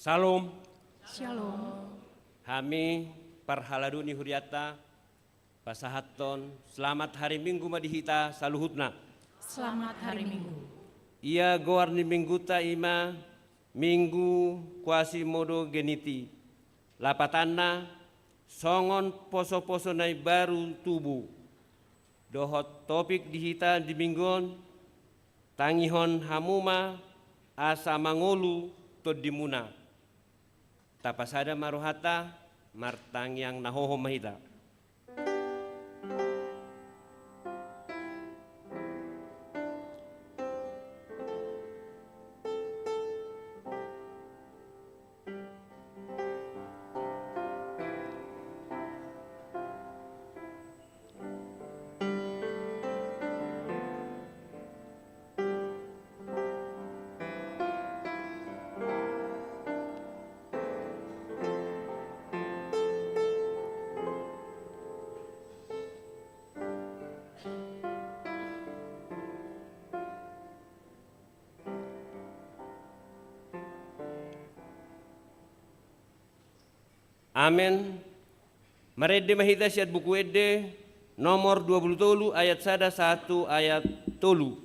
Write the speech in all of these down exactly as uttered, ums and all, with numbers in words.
Shalom. Shalom. Hami parhalado ni hurianta pasahathon selamat hari Minggu ma di hita saluhutna. Selamat hari Minggu. Ia goar ni mingguta i ma Minggu Quasimodogeniti. Lapatanna songon poso-poso na imbaru tubu. Dohot topik di hita di minggu on, tangihon hamu ma asa mangolu tondimuna. Tapasada ma rohanta, martangiang na hohom ma hita. Amen. Marende ma hita sian Buku Ende nomor dua pulu tolu ayat sada sahat tu ayat tolu.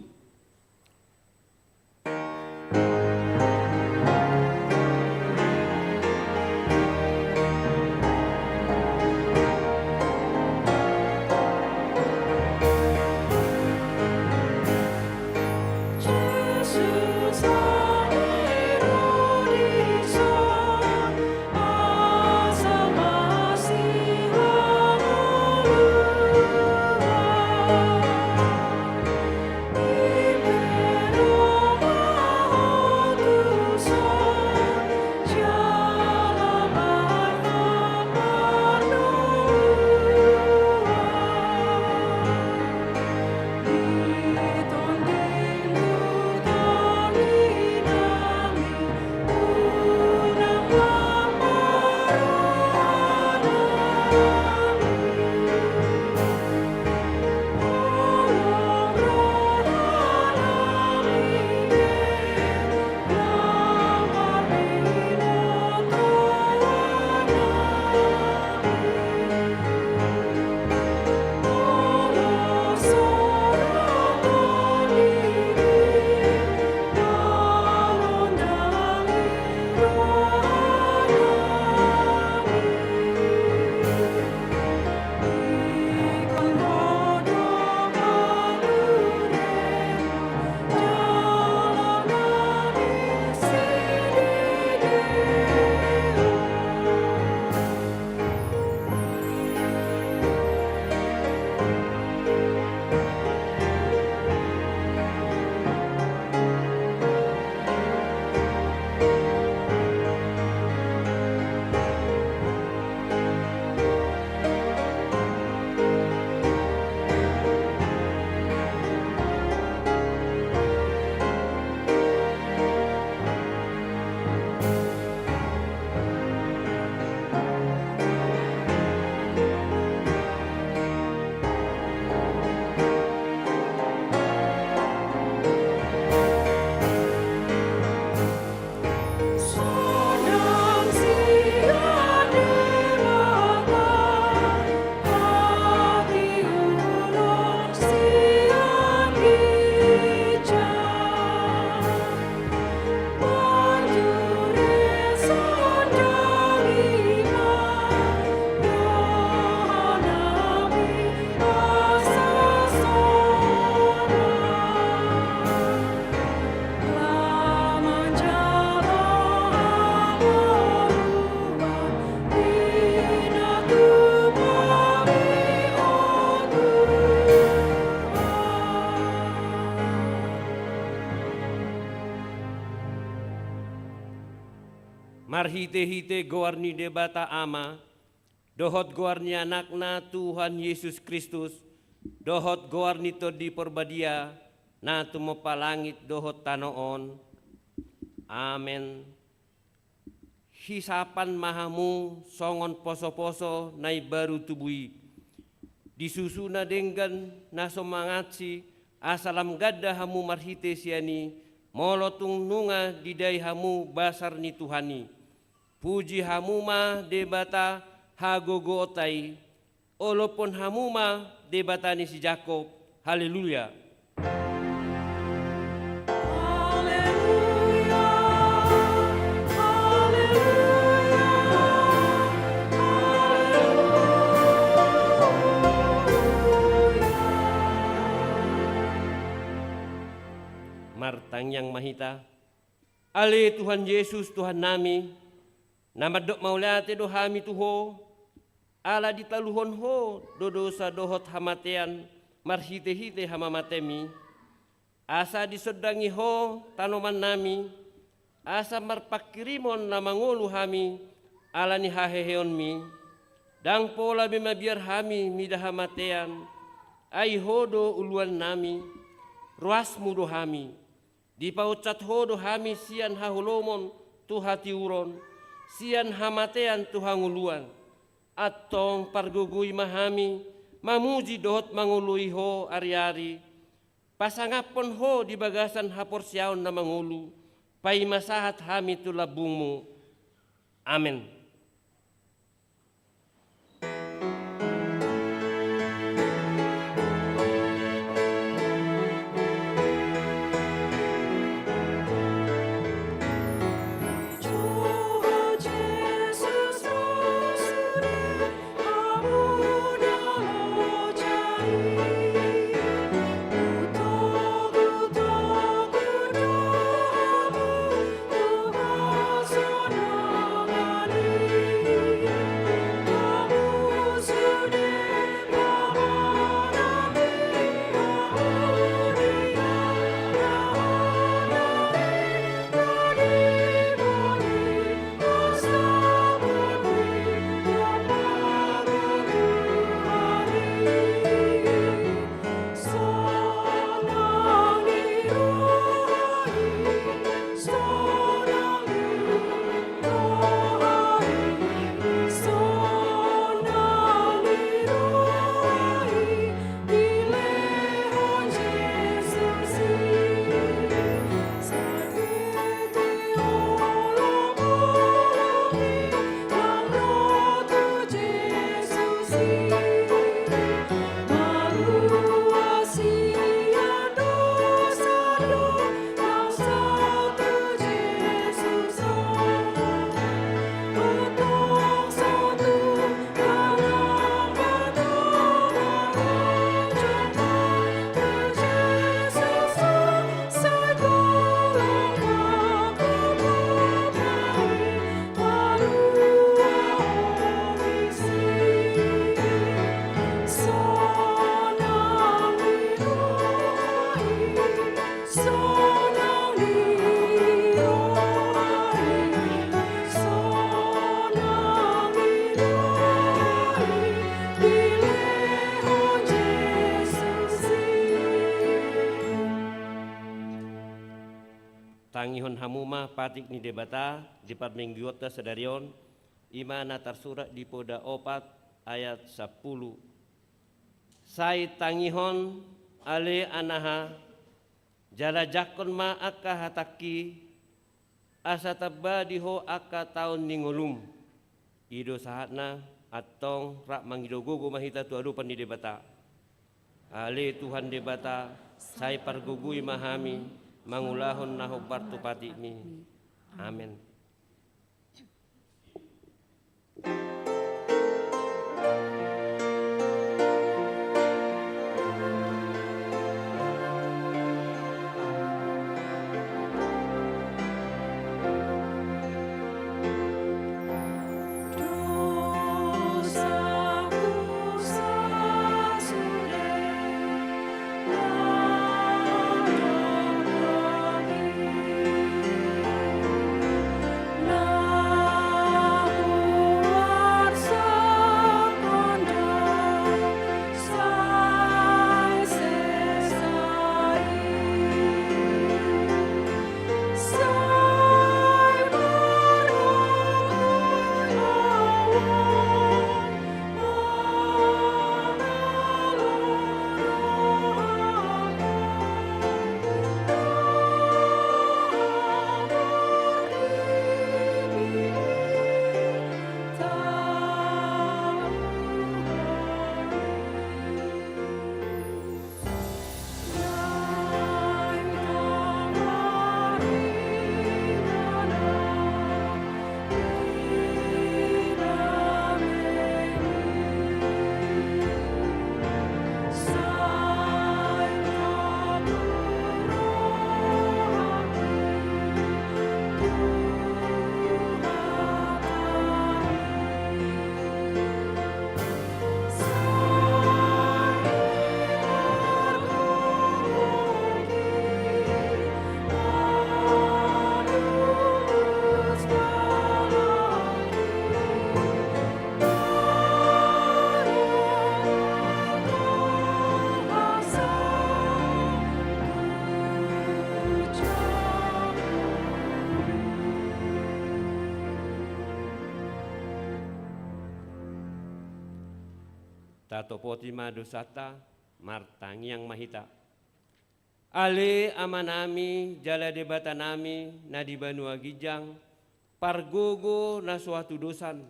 Marhitehite goar ni Debata Ama, dohot goar ni Anakna Tuhan Jesus Kristus, dohot goar ni Tondi Porbadia, na tumompa langit dohot tano on. Amen. Hisapan ma hamu songon poso-poso na imbaru tubu i. Di susu na denggan na so mangansi, asa lam ganda hamu marhite sian i, molo tung nunga didai hamu basar ni Tuhan i. Puji hamu ma Debata hagogoonta i, olophon hamu ma Debata ni si Jakob. Haleluya. Haleluya, haleluya, haleluya. Martangiang ma hita. Ale Tuhan Jesus, Tuhannami, na mandok mauliate do hami tu Ho, ala ditaluhon Ho do dosa dohot hamatean marhitehite hamamatemi, asa disondangi Ho tanomannami, asa marpanghirimon na mangolu hami ala ni haheheonmi. Ndang pola be mabiar hami mida hamatean, ai Ho do uluannami. Ruasmu do hami. Dipaonsat Ho do hami sian haholomon tu hatiuron, sian hamatean tu hangoluan. Antong pargogoi ma hami mamuji dohot mangoloi Ho ariari. Pasangaphon Ho di bagasan haporseaon na mangolu, paima sahat hami tu lambungmu. Amen. Tangihon hamu ma patik ni Debata di parmingguonta sadari on, i ma na tarsurat di Poda opat ayat sampulu. Sai tangihon, ale anaha, jala jangkon ma angka hatangki, asa tamba di ho angka taon ni ngolum. I do sahatna. Antong rap mangido gogo ma hita tu adopan ni Debata. Ale Tuhan Debata, sai pargogoi ma hami mangulahon na hombar tu patikmi. Amen. Tatopoti ma dosanta, martangiang ma hita. Ale Amanami jala Debatanami na di banua ginjang, pargogo na so hatudosan,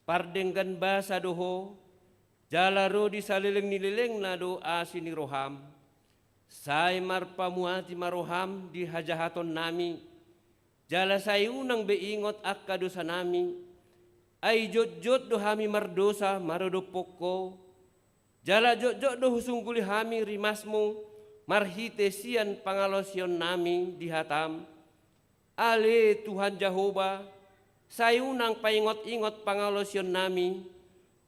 pardenggan basa do Ho, jala ro di saleleng ni lelengna do asi ni roham. Sai marpamuati ma roham di hajahatonnami, jala sai unang be ingot angka dosanami. Ai jotjot do hami mardosa maradophon Ho, jala jotjot do husungguli hami rimasmu marhite sian pangalaosionnami di hatam. Ale Tuhan Jahowa, sai unang paingot-ingot pangalaosionnami,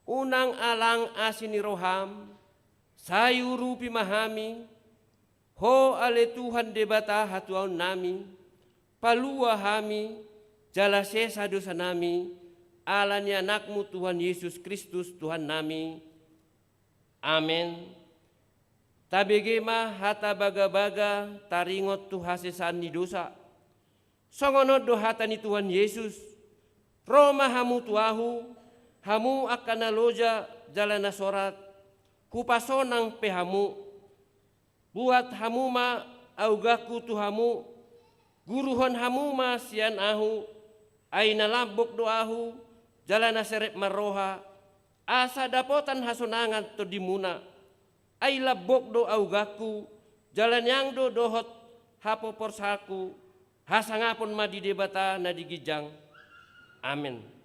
unang alang asi ni roham, sai urupi ma hami. Ho ale Tuhan Debata hatuaonnami, palua hami, jala sesa dosanami, ala ni Anakmu Tuhan Jesus Kristus Tuhannami. Amen. Tabege ma hata bagabaga taringot tu hasesaan ni dosa. Songon on do hata ni Tuhan Jesus: Ro ma hamu tu Ahu, hamu angka na loja jala na sorat, hupasonang pe hamu. Buat hamu ma augangku tu hamu, guruhon hamu ma sian Ahu, ai na lambok do Ahu, jala na serep marroha, asa dapotan hasonangan tondimuna. Ai lambok do augangku, jala niang do dohot hapoporsangku. Hasangapon ma di Debata na di ginjang. Amen.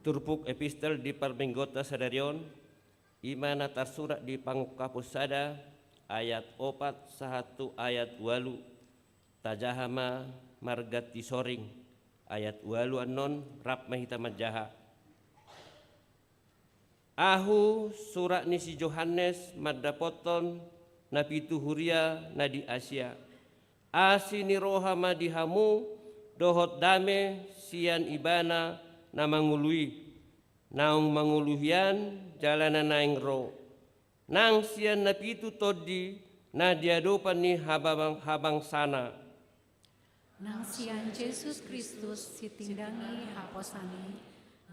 Turpuk epistel di parmingguonta sadari on, i ma na tarsurat di Pangungkapon sada, ayat opat sahat tu ayat ualu. Tajaha ma marganti soring, ayat ualu annon, rap ma hita manjaha. Ahu, surat ni si Johannes mandapothon na pitu huria na di Asia. Asi ni roha ma di hamu dohot dame sian Ibana na mangolu i, naung mangolu hian jala na naeng ro, nang sian na pitu tondi na di adopan ni hababang-, habangsana. Nang sian Jesus Kristus sitindangi haposan i,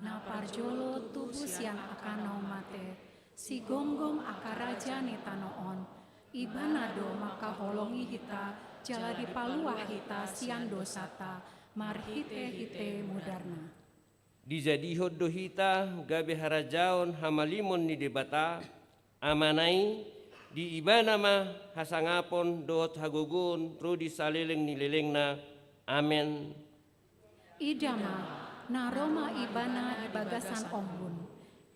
na parjolo tubu sian angka naung mate, sigomgom angka raja ni tano on. Ibana do mangkaholongi hita jala dipalua hita sian dosanta marhitehite mudarna. Dijadihon do hita gabe harajaon hamalimon ni Debata, Amana i, di Ibana ma hasangapon dohot hagogoon ro di saleleng ni lelengna. Amen. Ida ma, na ro ma Ibana di bagasan ombun.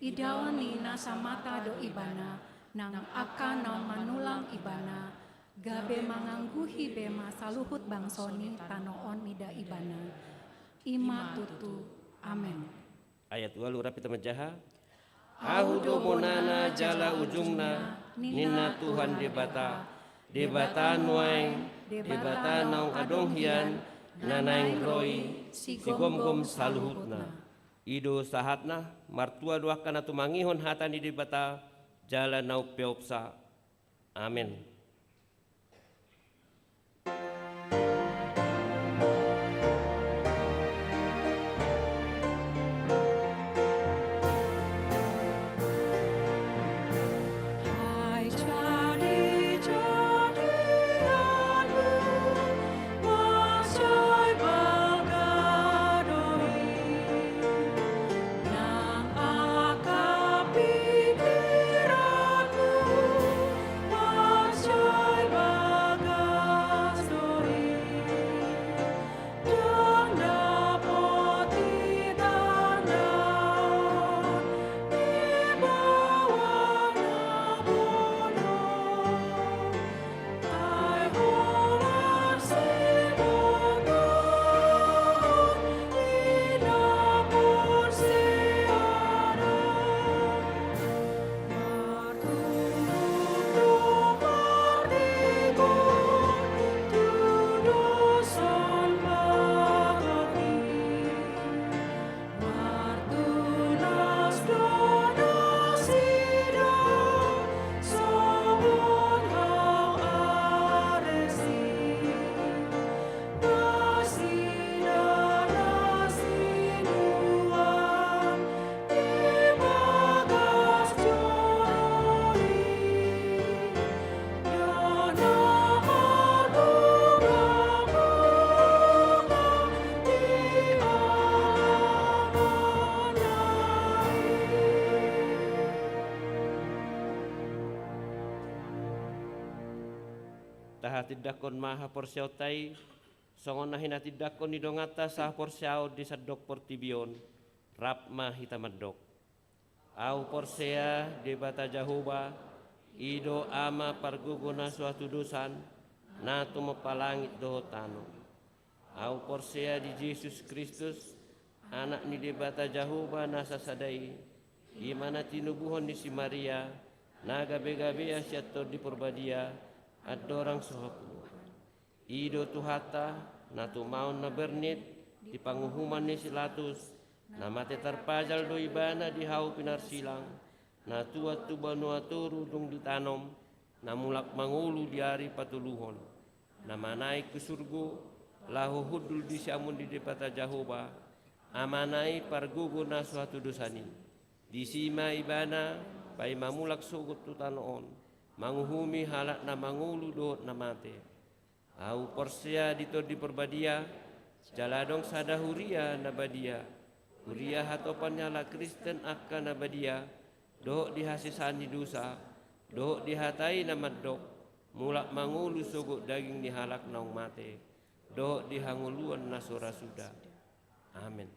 Idaon ni nasa mata do Ibana, nang angka naung manulang Ibana, gabe mangangguhi be ma saluhut bangso ni tano on mida Ibana. I ma tutu. Amen. Ayat ualu, rap hita manjaha. Ahu do bonana jala ujungna, ninna Tuhan Debata. Debata nuaeng, Debata naung adong hian, na naeng ro i, sigomgom saluhutna. I do sahatna. Martua do angka na tumangihon hata ni Debata jala na umpeopsa. Amen. Ai jadi Tindangkon ma haporseaonta i, songon na hinatindangkon ni donganta sahaporseaon di sandok portibi on, rap ma hita mandok. Ahu porsea Debata Jahowa, i do Ama pargogo na so hatudosan, na tumompa langit dohot tano. Ahu porsea di Jesus Kristus, Anak ni Debata Jahowa na sasada i, i ma na tinubuhon ni si Maria, na gabe-gabea sian Tondi Porbadia, andorang so hapuluan. I do Tuhanta, na tumaon na bernit, di panguhuman ni si Latus, na mate tarpajal do ibana di hau pinarsilang, na tuat tu banua toru dung ditanom, na mulak mangolu di ari patoluhon, na manaek tu surgo, laho hundul di siamun ni Debata Jahowa, Amana i pargogo na so hatudosan i. Disi ma ibana, paima mulak sogot tu tano on, manguhumi halak na mangolu dohot na mate. Ahu porsea di Tondi Porbadia, jala adong sada huria na badia, huria hatopan ni halak Kristen angka na badia, dohot di hasesaan ni dosa, dohot di hata i na mandok, mulak mangolu sogot daging ni halak naung mate, dohot di hangoluan na so ra suda. Amen.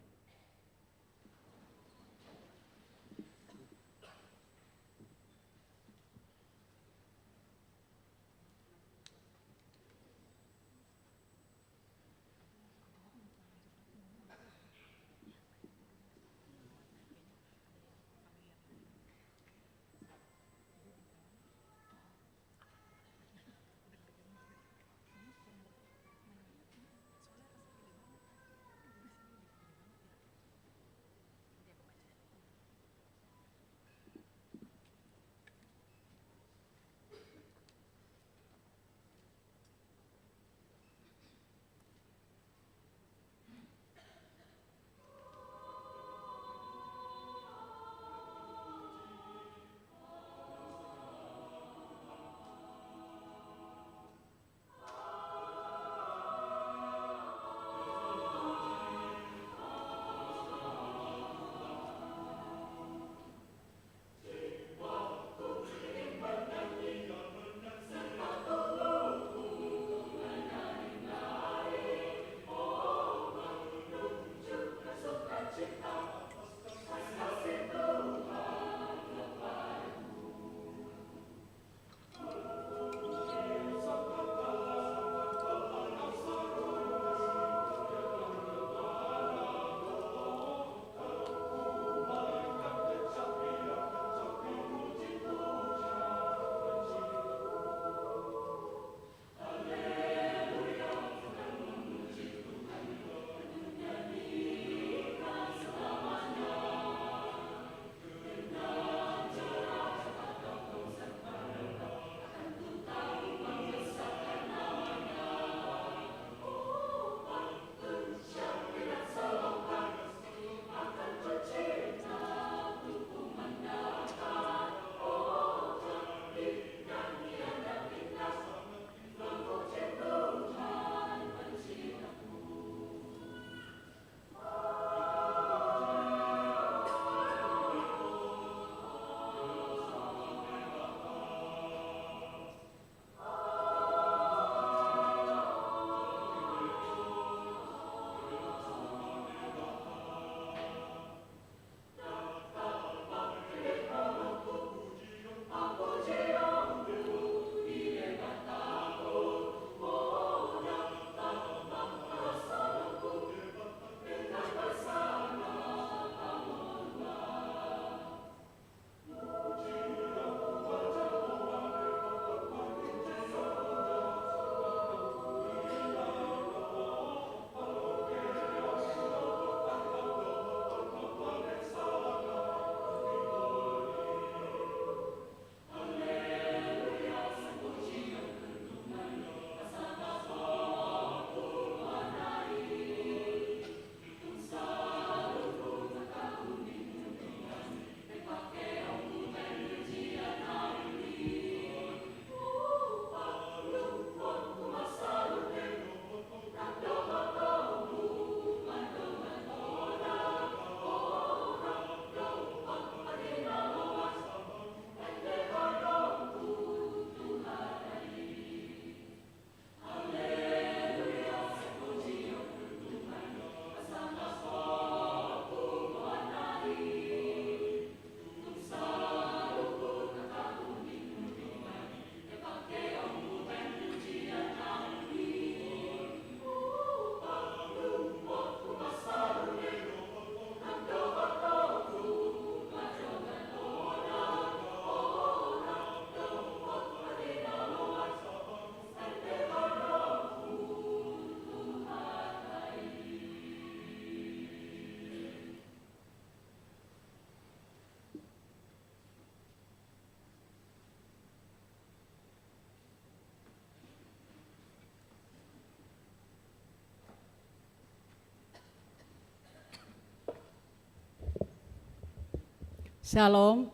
Shalom.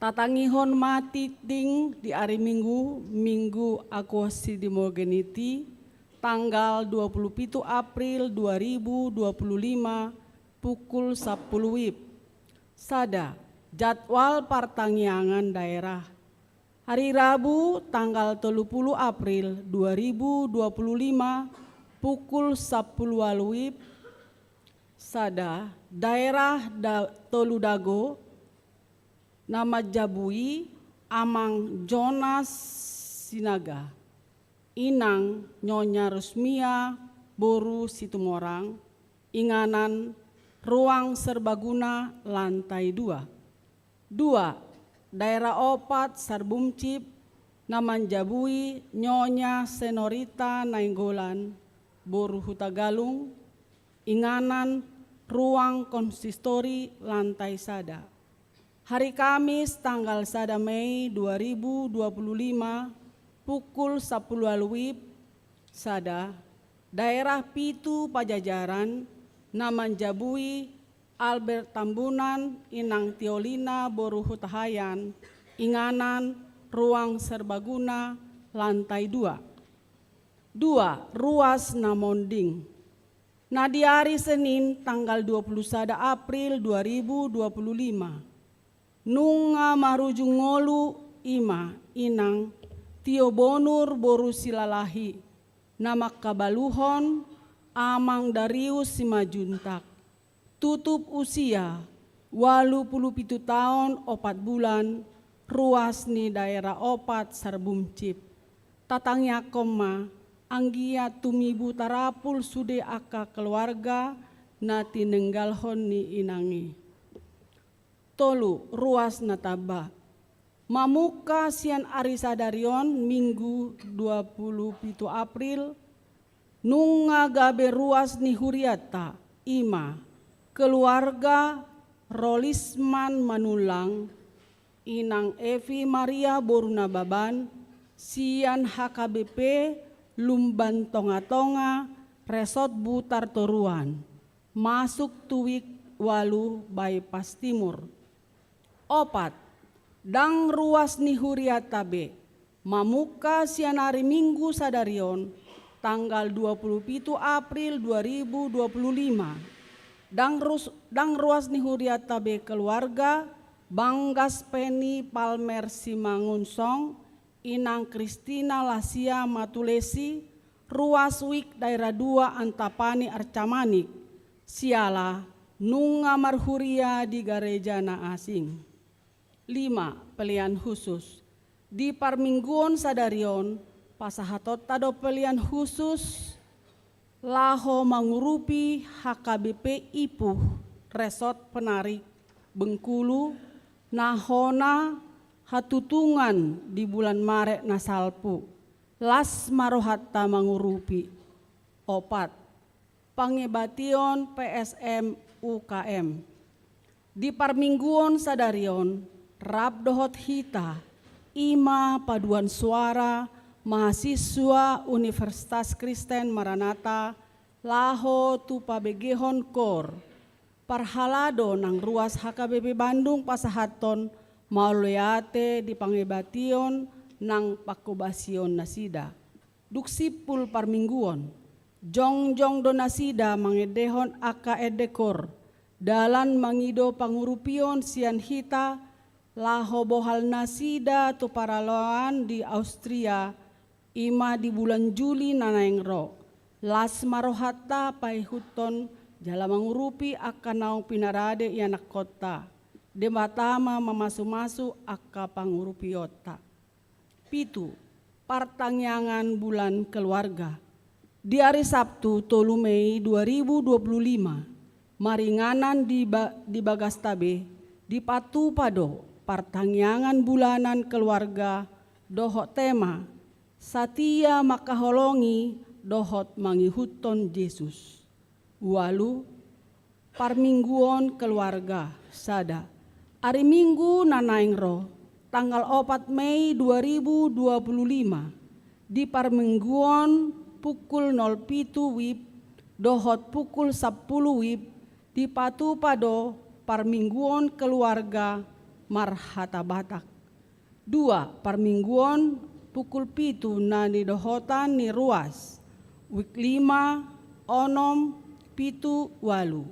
Tatangihon ma tingting di ari Minggu, Minggu Aquositimogeniti, tanggal dua puluh pitu April dua ribu dua puluh lima, pukul sampulu wib. Sada, jadwal partangiangan daerah. Hari Rabu, tanggal tolu puluh April dua ribu dua puluh lima, pukul sampulu ualu wib. Sada, daerah da-, Tolu Dago, na manjabui Amang Jonas Sinaga, Inang Nyonya Rusmia boru Situmorang, inganan ruang serbaguna lantai dua. Dua, daerah opat Sarbumcip, na manjabui Nyonya Senorita Nainggolan boru Hutagalung, inganan ruang konsistori lantai sada. Hari Kamis, tanggal sada Mei dua ribu dua puluh lima, pukul sampulu ualu wib. Sada, daerah pitu Pajajaran, na manjabui Albert Tambunan, Inang Tiolina boru Hutahaean, inganan ruang serbaguna lantai dua. Dua, ruas na monding. Na di ari Senin, tanggal dua puluh sada April dua ribu dua puluh lima, nunga marujung ngolu, i ma Inang Tio Bonur boru Silalahi, na mangkabaluhon Amang Darius Simanjuntak. Tutup usia, ualu puluh pitu taon opat bulan, ruas ni daerah opat Sarbumcip. Tatangiangkon ma, anggiat tumibu tarapul sude angka keluarga na tinenggalhon ni inang i. Tolu, ruas na tamba. Mamungka sian ari sadari on, Minggu dua puluh pitu April, nunga gabe ruas ni hurianta, i ma keluarga Rolisman Manullang, Inang Evi Maria boru Nababan, sian H K B P Lumban Tongatonga, Resort Butar Toruan, masuk tu wik ualu Bypass Timur. Opat, ndang ruas ni hurianta be, mamungka sian ari Minggu sadari on, tanggal dua puluh pitu April dua ribu dua puluh lima. Ndang rus-, ndang ruas ni hurianta be keluarga Banggas Penny Palmer Simangunsong, Inang Kristina Lasia Matulesi, ruas wik daerah dua Antapani Arcamanik, siala nunga marhuria di gareja na asing. Lima, pelean khusus. Di parmingguon sadari on, pasahatonta do pelean khusus laho mangurupi H K B P Ipuh, Resort Penarik, Bengkulu, na hona hatutungan di bulan Maret na salpu. Las ma rohanta mangurupi. Opat, pangebation P S M U K M. Di parmingguon sadari on, rap dohot hita, i ma paduan suara mahasiswa Universitas Kristen Maranatha, laho tu pabegehon koor. Parhalado nang ruas H K B P Bandung pasahathon mauliate di pangebation nang pangkobasion nasida. Dung simpul parmingguon, jongjong do nasida mangendehon angka ende koor, dalan mangido pangurupion sian hita, laho bohal nasida tu paraloan di Austria, i ma di bulan Juli na naeng ro. Las ma rohanta paihuthon jala mangurupi angka naung pinarade ianakkonta. Debata ma mamasumasu angka pangurupionta. Pitu, partangiangan bulan keluarga. Di ari Sabtu, tolu Mei dua ribu dua puluh lima, maringanan di ba-, di bagasta be, dipatupa do partangiangan bulanan keluarga dohot tema, Satia mangkaholongi dohot mangihuthon Jesus. Ualu, parmingguon keluarga, sada. Ari Minggu na naeng ro, tanggal opat Mei dua ribu dua puluh lima, di parmingguon pukul nol pitu wib dohot pukul sampulu wib, dipatupa do parmingguon keluarga marhata Batak. Dua, parmingguon pukul pitu na nidohotan ni ruas, wijk lima, onom, pitu, ualu.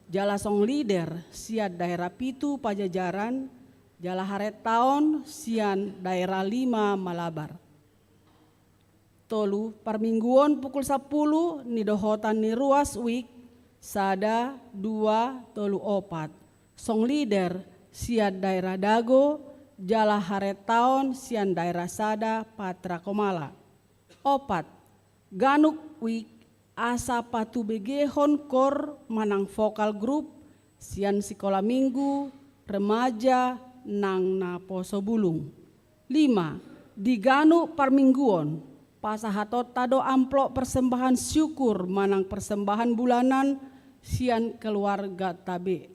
Jala song leader sian daerah pitu Pajajaran, jala harentaon sian daerah lima Malabar. Tolu, parmingguon pukul sampulu nidohotan ni ruas, wijk sada, dua, tolu, opat. Song leader sian daerah Dago, jala harentaon sian daerah sada Patra Komala. Opat, ganup wijk asa patubegehon kor manang vokal grup sian sikola minggu, remaja, nang naposo bulung. Lima, di ganup parmingguon, pasahatonta do amplop persembahan syukur manang persembahan bulanan sian keluarganta be.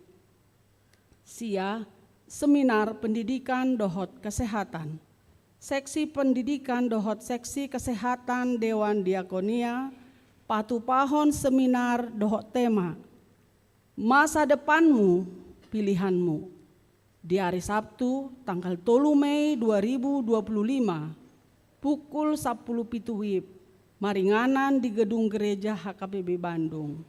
Sia, seminar pendidikan dohot kesehatan. Seksi pendidikan dohot seksi kesehatan Dewan Diakonia patupahon seminar dohot tema Masa Depanmu, Pilihanmu. Di ari Sabtu, tanggal tolu Mei dua ribu dua puluh lima, pukul sampulu pitu wib, maringanan di gedung gereja H K B P Bandung.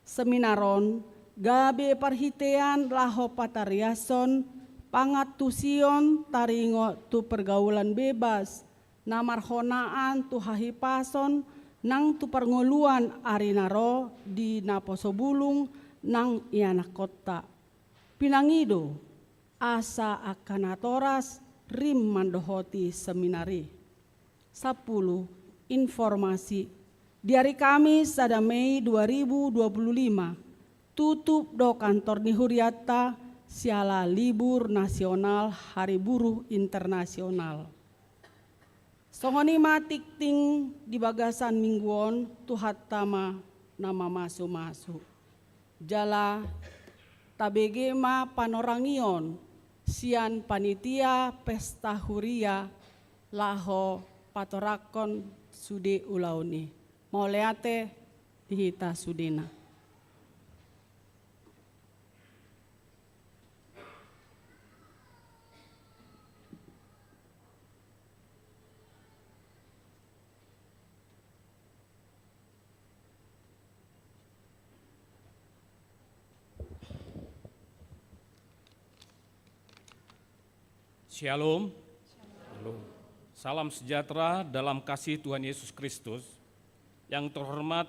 Seminar on gabe parhitean laho patariashon pangantusion taringot tu pergaulan bebas na marhonaan tu hahipason nang tu parngoluan ari na ro di naposo bulung nang ianakhonta. Pinangido asa angka natoras rim mandohoti seminar i. Sampulu, informasi. Di ari Kamis sada Mei dua ribu dua puluh lima, tutup do kantor ni hurianta siala libur nasional Hari Buruh Internasional. Songon i ma tingting di bagasan minggu on, Tuhanta ma na mamasumasu. Jala tabege ma panorangion sian panitia pesta huria laho patorangkon sude ulaon i. Mauliate di hita sudena. Syalom. Syalom. Salam sejahtera dalam kasih Tuhan Yesus Kristus. Yang terhormat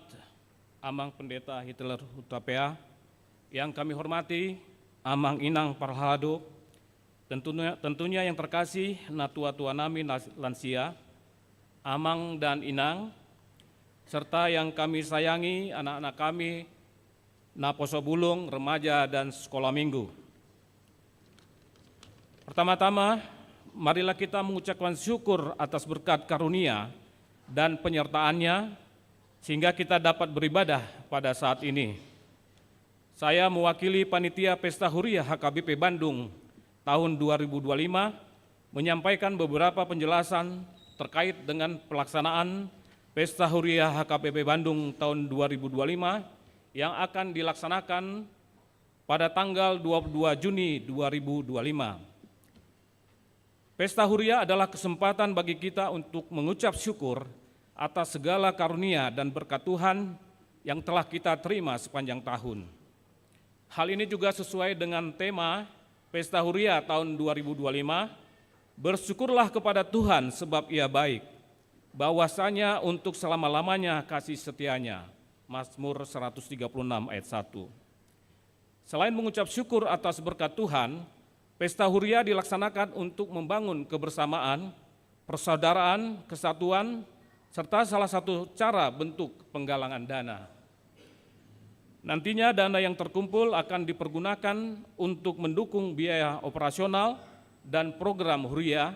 Amang Pendeta Hitler Hutapea, yang kami hormati Amang Inang Parhalado, tentunya, tentunya yang terkasih natua-tua nami nas-, lansia, Amang dan Inang, serta yang kami sayangi anak-anak kami, naposo bulung, remaja, dan sekolah minggu. Pertama-tama, marilah kita mengucapkan syukur atas berkat karunia dan penyertaan-Nya, sehingga kita dapat beribadah pada saat ini. Saya mewakili Panitia Pesta Huria H K B P Bandung tahun dua ribu dua lima menyampaikan beberapa penjelasan terkait dengan pelaksanaan Pesta Huria H K B P Bandung tahun dua ribu dua lima yang akan dilaksanakan pada tanggal dua puluh dua Juni dua ribu dua lima. Pesta Huria adalah kesempatan bagi kita untuk mengucap syukur atas segala karunia dan berkat Tuhan yang telah kita terima sepanjang tahun. Hal ini juga sesuai dengan tema Pesta Huria tahun dua ribu dua lima, "Bersyukurlah kepada Tuhan sebab Ia baik, bahwasanya untuk selama-lamanya kasih setia-Nya." Mazmur seratus tiga puluh enam ayat satu. Selain mengucap syukur atas berkat Tuhan, Pesta Huria dilaksanakan untuk membangun kebersamaan, persaudaraan, kesatuan, serta salah satu cara bentuk penggalangan dana. Nantinya dana yang terkumpul akan dipergunakan untuk mendukung biaya operasional dan program Huria,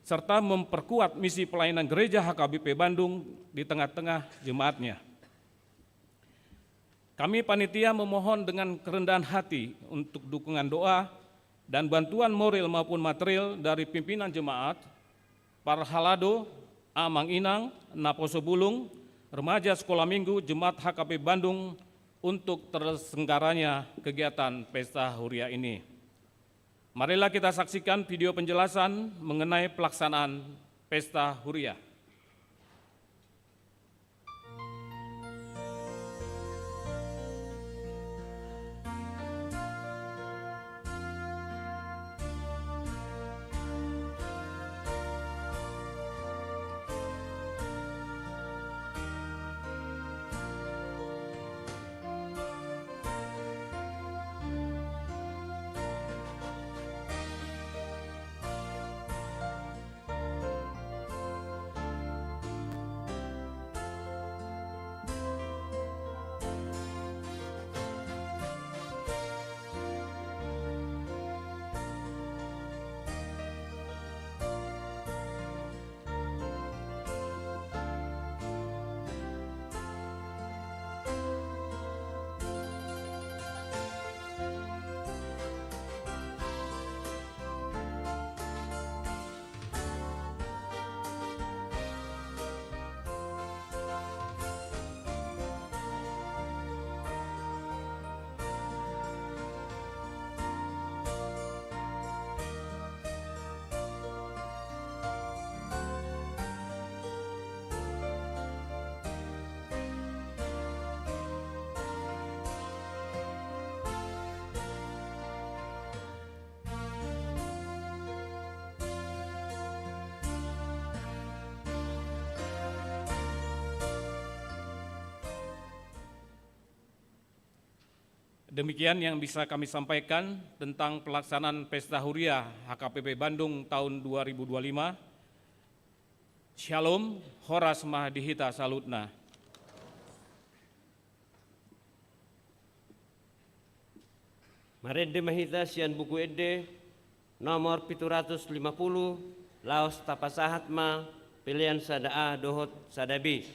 serta memperkuat misi pelayanan Gereja H K B P Bandung di tengah-tengah jemaatnya. Kami panitia memohon dengan kerendahan hati untuk dukungan doa dan bantuan moral maupun material dari pimpinan jemaat, parhalado, amang inang, naposo bulung, remaja sekolah minggu Jemaat H K B P Bandung, untuk terselenggaranya kegiatan pesta huria ini. Marilah kita saksikan video penjelasan mengenai pelaksanaan pesta huria. Demikian yang bisa kami sampaikan tentang pelaksanaan Pesta Huria H K P P Bandung tahun dua ribu dua lima. Syalom, horas ma di hita saluhutna. Marende ma hita sian Buku Ende nomor pitu ratus lima pulu, laos tapasahat ma pelean sada A dohot sada B.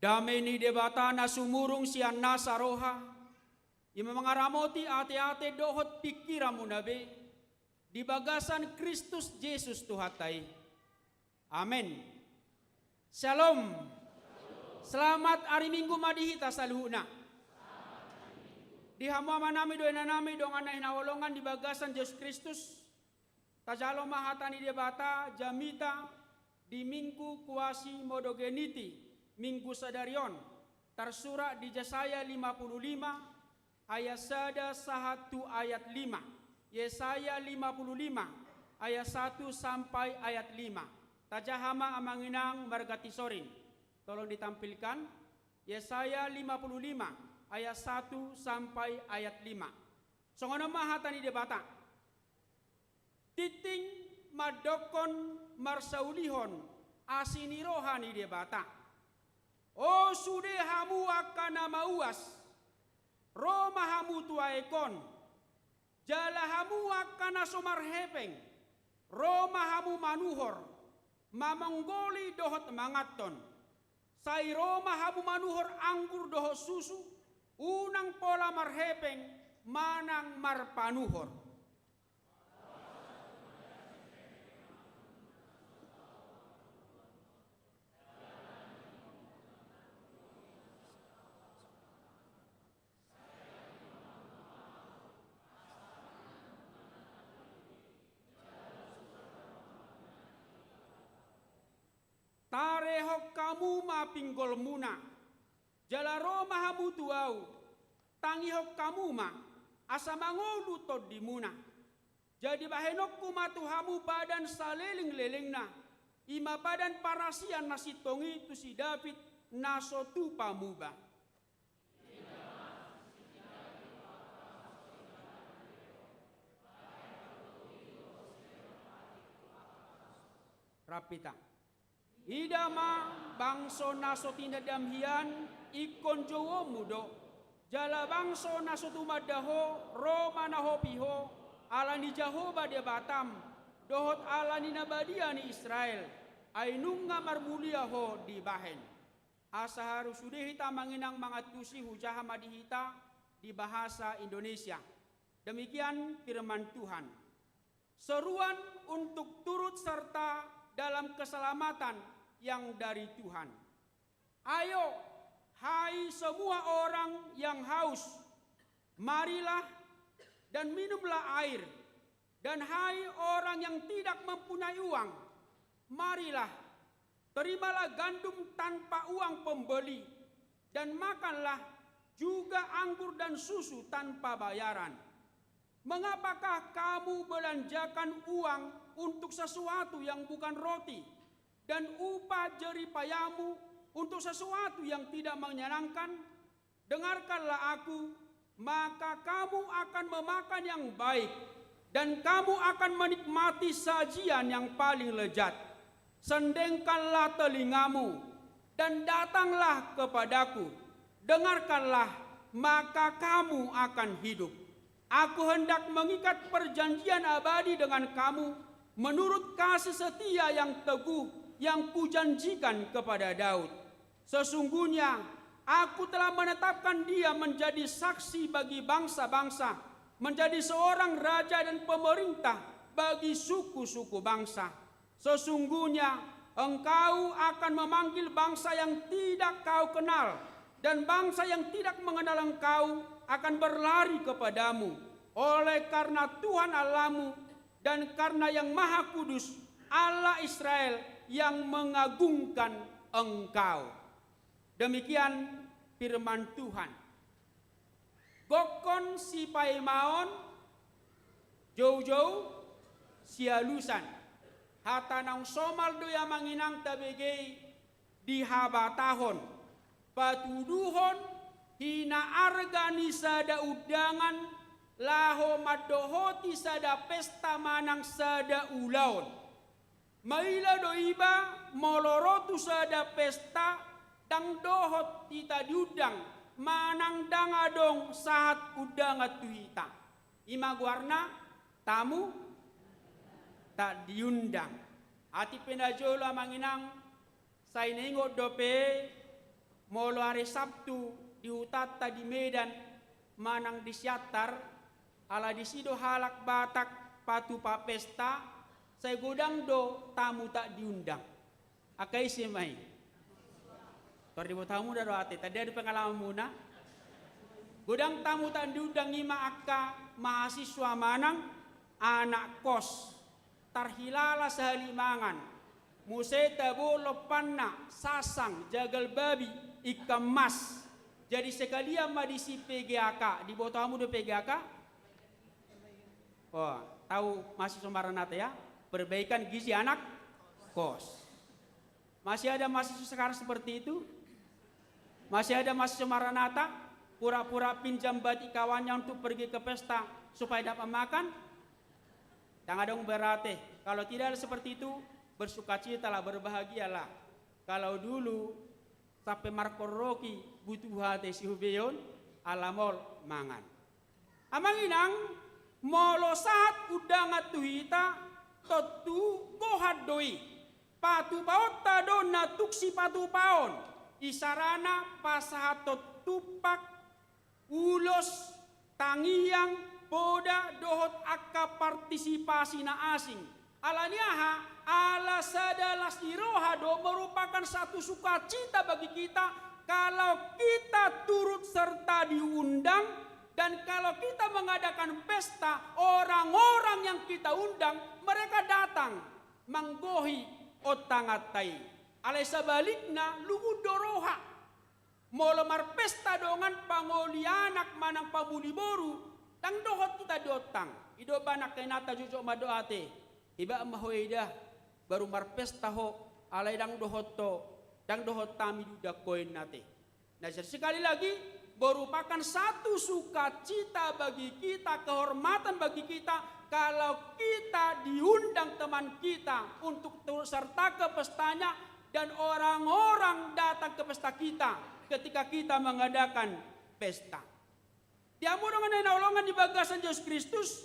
Dame ni Debata na sumurung sian nasa roha, i ma mangaramoti ateate dohot pingkiranmuna be, di bagasan Kristus Jesus Tuhanta i. Amen. Shalom. Selamat ari Minggu ma di hita saluhutna. Di hamu amanami dohot inanami dongan na hinaholongan di bagasan Jesus Kristus, tajalo ma hata ni Debata jamita di Minggu Quasimodogeniti, Minggu sadari on, tarsurat di Jesaya lima puluh lima ayat sada sahat tu ayat lima. Yesaya lima puluh lima ayat satu sampai ayat lima. Tajaha ma amang inang marga Tisorin. Tolong ditampilkan. Yesaya lima puluh lima ayat satu sampai ayat lima. Songon on ma hata ni Debata. Tingting mandokkon marsaulihon asi ni roha ni Debata. O sude hamu angka na mauas, ro ma hamu tu aek on, jala hamu angka na so marhepeng, ro ma hamu manuhor, mamonggoli dohot manganhon. Sai ro ma hamu manuhor anggur dohot susu, unang pola marhepeng manang marpanuhor. Tarehon hamu ma pinggolmuna, jala ro ma hamu tu Ahu, tangihon hamu ma, asa mangolu tondimuna. Jadi bahenonku ma tu hamu padan salelenglelengna, i ma padan parasian na sintong i tu si David na so tupa muba. Rap hita. Ida ma, bangso na so tinandam hian, ingkon jouonmu do. Jala bangso na so tumanda ho, ro manahopi ho, ala ni Jahowa Debatam, dohot ala ni na badia ni Israel, ai nunga marmulia ho dibahen. Asa haru sude hita amang inang mangantusi, hujaha ma di hita di bahasa Indonesia. Demikian firman Tuhan. Seruan untuk turut serta dalam keselamatan yang dari Tuhan. Ayo, hai semua orang yang haus, marilah dan minumlah air. Dan hai orang yang tidak mempunyai uang, marilah, terimalah gandum tanpa uang pembeli, dan makanlah juga anggur dan susu tanpa bayaran. Mengapakah kamu belanjakan uang untuk sesuatu yang bukan roti, dan upah jerih payamu untuk sesuatu yang tidak menyenangkan? Dengarkanlah aku, maka kamu akan memakan yang baik, dan kamu akan menikmati sajian yang paling lezat. Sendengkanlah telingamu, dan datanglah kepadaku. Dengarkanlah, maka kamu akan hidup. Aku hendak mengikat perjanjian abadi dengan kamu, menurut kasih setia yang teguh yang kujanjikan kepada Daud. Sesungguhnya, aku telah menetapkan dia menjadi saksi bagi bangsa-bangsa, menjadi seorang raja dan pemerintah bagi suku-suku bangsa. Sesungguhnya, engkau akan memanggil bangsa yang tidak kau kenal, dan bangsa yang tidak mengenal engkau akan berlari kepadamu. Oleh karena Tuhan Allahmu dan karena Yang Maha Kudus, Allah Israel, yang mengagungkan engkau. Demikian firman Tuhan. Gokkon sipaimaon, joujou sialusan. Hata naung somal do i amang inang tabege i di habatahon. Patuduhon hinaarga ni sada undangan laho mandohoti sada pesta manang sada ulaon. Maila do iba molo ro tu sada pesta, ndang dohot hita diundang, manang ndang adong sahat undangan tu hita. I ma goarna tamu tak diundang. Atik pe na jolo amang inang, sai naingot dope Molo ari Sabtu di hutanta di Medan manang di Siantar, ala disi do halak Batak patupa pesta, sai godang do tamu tak diundang. Angka ise ma i? Tor diboto hamuna do ate, tanda do pengalamanmuna. Godang tamu tak diundang i ma angka mahasiswa manang anak kos. Tarhilala sahali mangan. Muse tabo lompanna, sasang, jagal babi, ikan mas. Jadi sekalian ma disi P G A K, diboto hamu do P G A K? Oh, tahu mahasiswa Maranatha ya? Perbaikan gizi anak kos. Masih ada mahasiswa sekarang seperti itu? Masih ada mahasiswa Maranatha pura-pura pinjam batik kawannya untuk pergi ke pesta supaya dapat makan? Dang adong berarti. Kalau tidak ada seperti itu, bersukacitalah, berbahagialah. Kalau dulu sampai markorroki butuh hati si Hubeon, ala mol mangan. Amang inang, molo sahat undangan tu hita, tontu gohan do i. Patupaonta do na tung sipatupaon. Isarana pasahathon tumpak, ulos, tangiang, poda, dohot angka partisipasi na asing. Ala ni aha? Ala sada las ni roha do merupakan satu sukacita bagi kita kalau kita turut serta diundang dan kalau kita mengadakan pesta, orang-orang yang kita undang, mereka datang manggohi ontanganta i. Alai sabalikna, lungun do roha. Molo marpesta dongan pangoli anak manang pamuli boru, dang dohot hita diontang. I do umbahen angka inanta jojok mandok ate, iba ma ho eda, baru marpesta ho, alai dang dohot ho, dang dohot hami diundang ho inna ate. Nah, jadi sekali lagi, merupakan satu sukacita bagi kita, kehormatan bagi kita, kalau kita diundang teman kita untuk turut serta ke pestanya, dan orang-orang datang ke pesta kita ketika kita mengadakan pesta. Di hamu dongan na hinaholongan di bagasan Jesus Kristus,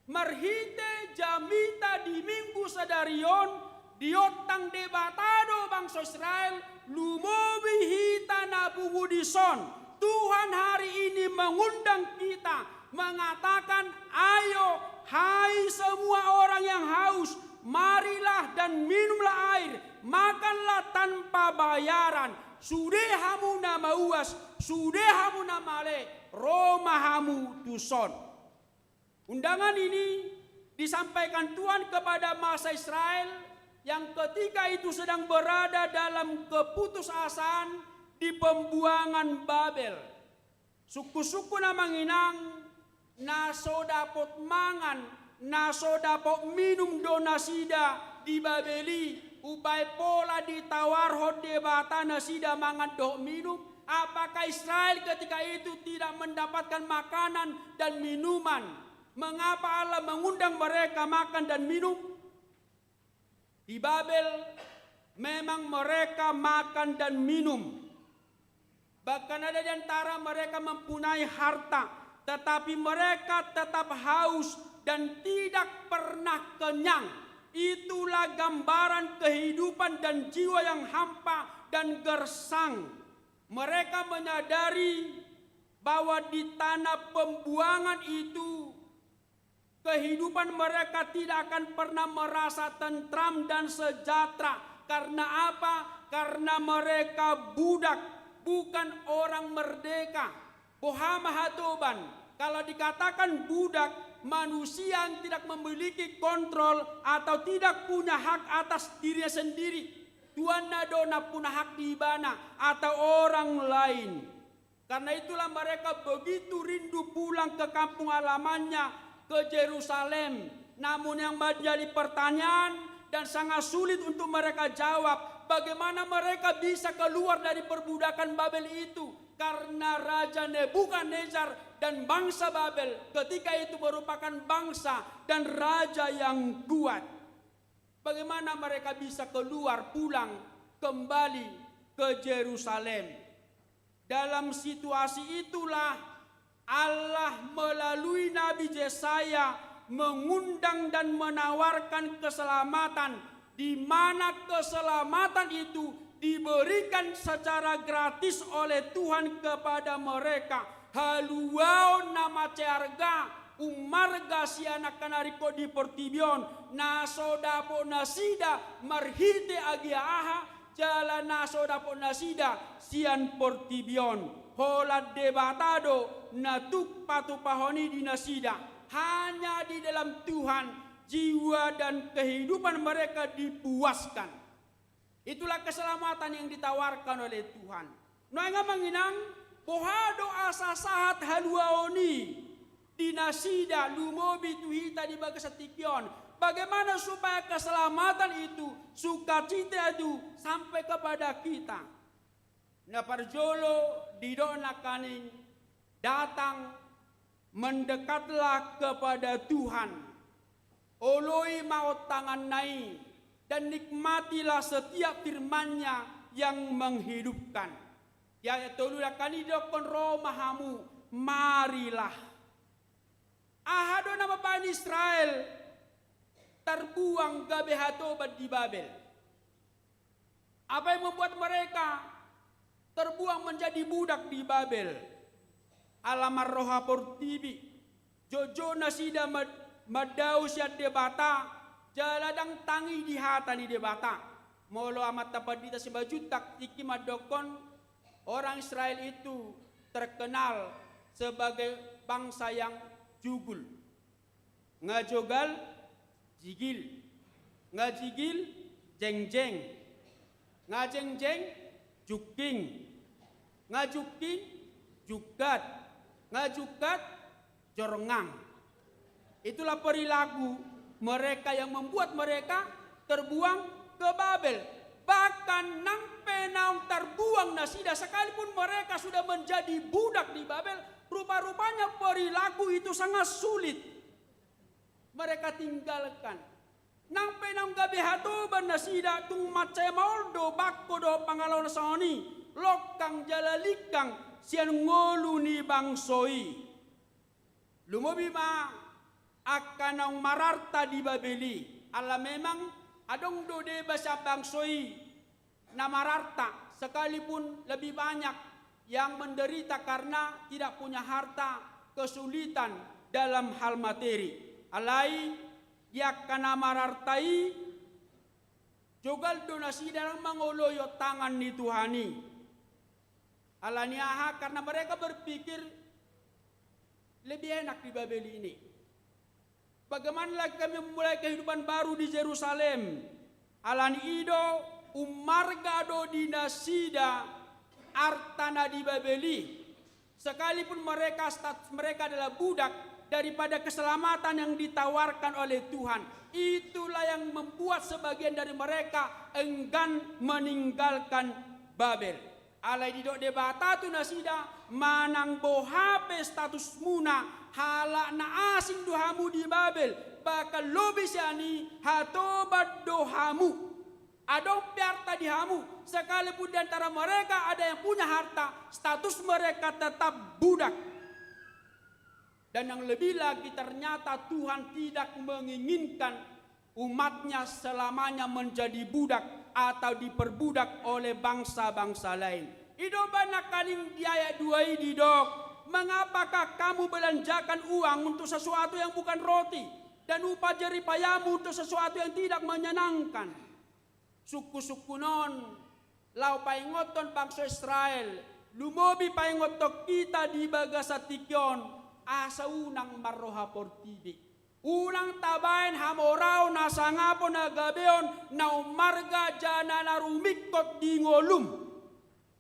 marhite jamita di Minggu sadari on, diontang Debata do bangso Israel, lumobi hita na pungu dison. Tuhan hari ini mengundang kita, mengatakan, "Ayo, hai semua orang yang haus, marilah dan minumlah air, makanlah tanpa bayaran. Sude hamu na mauas, sude hamu na male, ro ma hamu tuson." Undangan ini disampaikan Tuhan kepada masa Israel yang ketika itu sedang berada dalam keputusasaan di pembuangan Babel. Sungkun-sungkun amang inang, na so dapot mangan, na so dapot minum do nasida di Babel i, umbahen pola ditawarhon Debata nasida mangan dohot minum. Apakah Israel ketika itu tidak mendapatkan makanan dan minuman? Mengapa Allah mengundang mereka makan dan minum? Di Babel memang mereka makan dan minum. Bahkan ada di antara mereka mempunyai harta, tetapi mereka tetap haus dan tidak pernah kenyang. Itulah gambaran kehidupan dan jiwa yang hampa dan gersang. Mereka menyadari bahwa di tanah pembuangan itu kehidupan mereka tidak akan pernah merasa tentram dan sejahtera. Karena apa? Karena mereka budak, bukan orang merdeka. Boha ma hatoban? Kalau dikatakan budak, manusia yang tidak memiliki kontrol atau tidak punya hak atas dirinya sendiri. Tuanna do na punya hak di ibana atau orang lain. Karena itulah mereka begitu rindu pulang ke kampung halamannya, ke Jerusalem. Namun yang menjadi pertanyaan dan sangat sulit untuk mereka jawab, bagaimana mereka bisa keluar dari perbudakan Babel itu? Karena Raja Nebukadnezar dan bangsa Babel ketika itu merupakan bangsa dan raja yang kuat. Bagaimana mereka bisa keluar, pulang kembali ke Jerusalem? Dalam situasi itulah Allah melalui Nabi Yesaya mengundang dan menawarkan keselamatan, di mana keselamatan itu diberikan secara gratis oleh Tuhan kepada mereka. Haluaon na mansai arga, ummarga sian angka na ringkot di portibi on, na so dapot nasida marhite agia aha, jala na so dapot nasida sian portibi on. Holan Debata do na tuk patupahon i di nasida. Hanya di dalam Tuhan jiwa dan kehidupan mereka dipuaskan. Itulah keselamatan yang ditawarkan oleh Tuhan. Nuaeng, amang inang, boha do asa sahat haluaon i di nasida, lumobi tu hita di bagasan tingki on? Bagaimana supaya keselamatan itu, sukacita itu sampai kepada kita? Na parjolo, didok nangkaning: Datang, mendekatlah kepada Tuhan, oloi ma on tanganna i, dan nikmatilah setiap firman-Nya yang menghidupkan. Di ayat tolu nangkaning didokkon: Ro ma hamu, marilah. Aha do na mambahen Israel tarbuang gabe hatoban di Babel? Apa yang membuat mereka terbuang menjadi budak di Babel? Ala marroha portibi, joujou nasida mad-, mandao sian Debata, jala ndang tangihon hata ni Debata. Molo amanta pandita Simanjuntak tingki mandokkon, orang Israel itu terkenal sebagai bangsa yang jugul. Nga jogal, jigil. Nga jigil, jengjeng. Nga jengjeng, jungking. Nga jungking, jungkat. Nga jungkat, jorngang. Itulah perilaku mereka yang membuat mereka terbuang ke Babel. Bahkan nang pe naung tarbuang nasida, sekalipun mereka sudah menjadi budak di Babel, rupa-rupanya perilaku itu sangat sulit mereka tinggalkan. Nang pe naung gabe hatoban nasida, tung mansai maol do bangko dohot pangalaho na songon i, longkang jala lingkang sian ngolu ni bangso i. Lumobi ma angka naung mararta di Babel i, ala memang adong do deba sian bangso i na mararta, sekalipun lebih banyak yang menderita karena tidak punya harta, kesulitan dalam hal materi. Alai di angka na mararta i, jogal do nasida mangoloi on tangan ni Tuhan i. Ala ni aha? Karena mereka berpikir lebih enak di Babel ini. Bagaimana lagi kami memulai kehidupan baru di Jerusalem? Ala ni i do, ummarga do di nasida arta na di Babel i. Sekalipun mereka, status mereka adalah budak, daripada keselamatan yang ditawarkan oleh Tuhan, itulah yang membuat sebagian dari mereka enggan meninggalkan Babel. Alai didok Debata tu nasida, manang boha pe statusmuna, halak na asing do hamu di Babel, bahkan lobi sian i, hatoban do hamu. Adong pe arta di hamu, sekalipun di antara mereka ada yang punya harta, status mereka tetap budak. Dan yang lebih lagi, ternyata Tuhan tidak menginginkan umat-Nya selamanya menjadi budak atau diperbudak oleh bangsa-bangsa lain. I do umbahen nangkaning di ayat dua i didok, mengapakah kamu belanjakan uang untuk sesuatu yang bukan roti, dan upah jerih payahmu untuk sesuatu yang tidak menyenangkan? Sungkun-sungkun on, laho paingothon bangso Israel, lumobi paingothon hita di bagasan tingki on, asa unang marroha portibi. Unang tabahen hamoraon, hasangapon, hagabeon na ummarga jala na rumingkot di ngolum.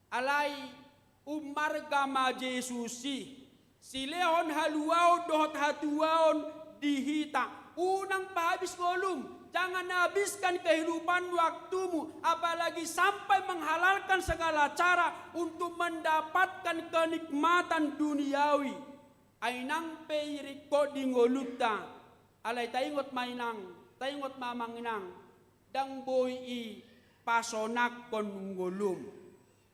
Alai ummarga ma Jesus i, silehon haluaon dohot hatuaon di hita. Unang pahabis ngolum, jangan habiskan kehidupanmu, waktumu, apalagi sampai menghalalkan segala cara untuk mendapatkan kenikmatan duniawi. Ai nang pe i ringkot di ngolunta, alai taingot ma inang, taingot ma amang inang, ndang boi i pasonanghon ngolum.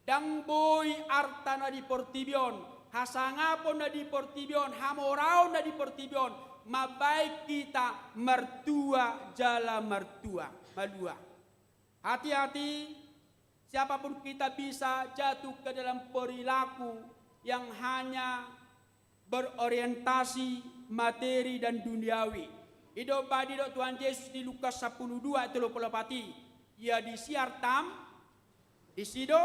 Ndang boi arta na di portibi on, hasangapon na di portibi on, hamoraon na di portibi on mambahen hita martua jala martua, malua. Hati-hati, Siapapun kita bisa jatuh ke dalam perilaku yang hanya berorientasi materi dan duniawi. I do ba didok Tuhan Yesus di Lukas sampulu dua ayat tolu pulu opat i, ia disi hartam, disi do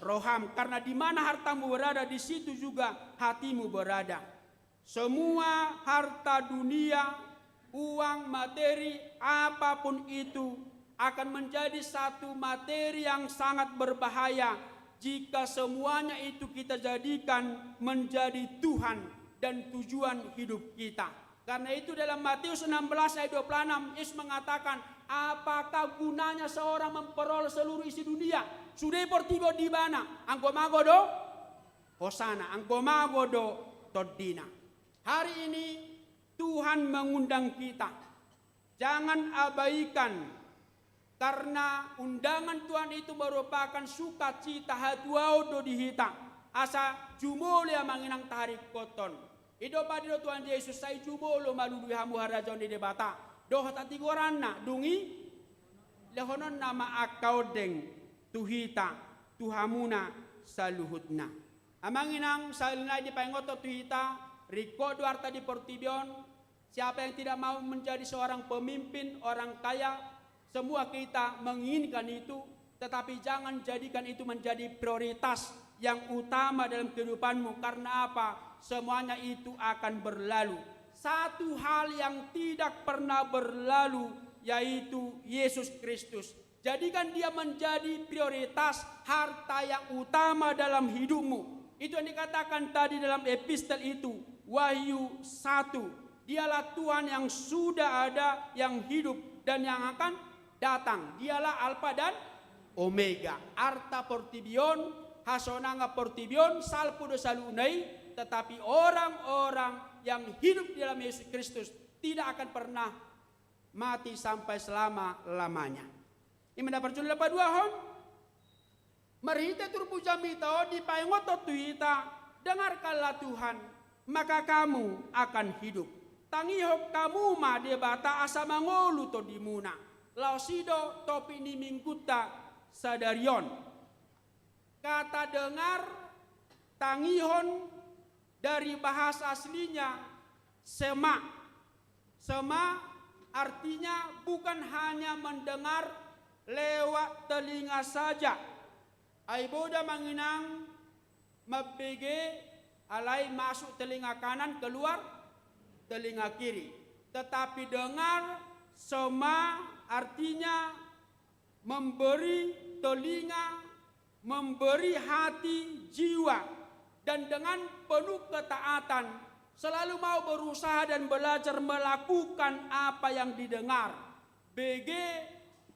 roham, karena di mana hartamu berada, di situ juga hatimu berada. Semua harta dunia, uang, materi, apapun itu, akan menjadi satu materi yang sangat berbahaya jika semuanya itu kita jadikan menjadi Tuhan dan tujuan hidup kita. Karena itu, dalam Matius enam belas ayat dua puluh enam, Yesus mengatakan, "Apakah gunanya seorang memperoleh seluruh isi dunia, sude portibi on di ibana, anggo mago do hosana, anggo mago do tondina?" Hari ini Tuhan mengundang kita. Jangan abaikan, karena undangan Tuhan itu merupakan sukacita, hatuaon do di hita. Asa jumolo, amang inang, taringkothon. I do ba didok Tuhan Yesus, "Sai jumolo ma lului hamu harajaon ni Debata." Dohot hatigoranna, dung i lehononna ma angka ondeng tu hita, tu hamuna saluhutna. Amang inang, sahali nai dipaingothon tu hita, ringkot do arta di portibi on. Siapa yang tidak mau menjadi seorang pemimpin, orang kaya? Semua kita menginginkan itu, tetapi jangan jadikan itu menjadi prioritas yang utama dalam kehidupanmu. Karena apa? Semuanya itu akan berlalu. Satu hal yang tidak pernah berlalu, yaitu Yesus Kristus. Jadikan Dia menjadi prioritas, harta yang utama dalam hidupmu. Itu yang dikatakan tadi dalam epistel itu, Wahyu satu. Dialah Tuhan yang sudah ada, yang hidup, dan yang akan datang. Dialah Alfa dan Omega. Arta portibi on, hasonangan portibi on, salpu do saluhutna i, tetapi orang-orang yang hidup di dalam Yesus Kristus tidak akan pernah mati sampai selama-lamanya. I ma na parjolo na paduahon, marhite turpuk jamita on dipaingothon tu hita, "Dengarkanlah Tuhan, maka kamu akan hidup." Tangihon hamu ma Debata asa mangolu tondimuna. Laos i do topik ni minggunta sadari on. Kata dengar, tangihon, dari bahasa aslinya sema. Sema artinya bukan hanya mendengar lewat telinga saja. Ai boi do, amang inang, mambege alai masuk telinga kanan, keluar telinga kiri. Tetapi dengar, sema, artinya memberi telinga, memberi hati, jiwa, dan dengan penuh ketaatan selalu mau berusaha dan belajar melakukan apa yang didengar. Bege,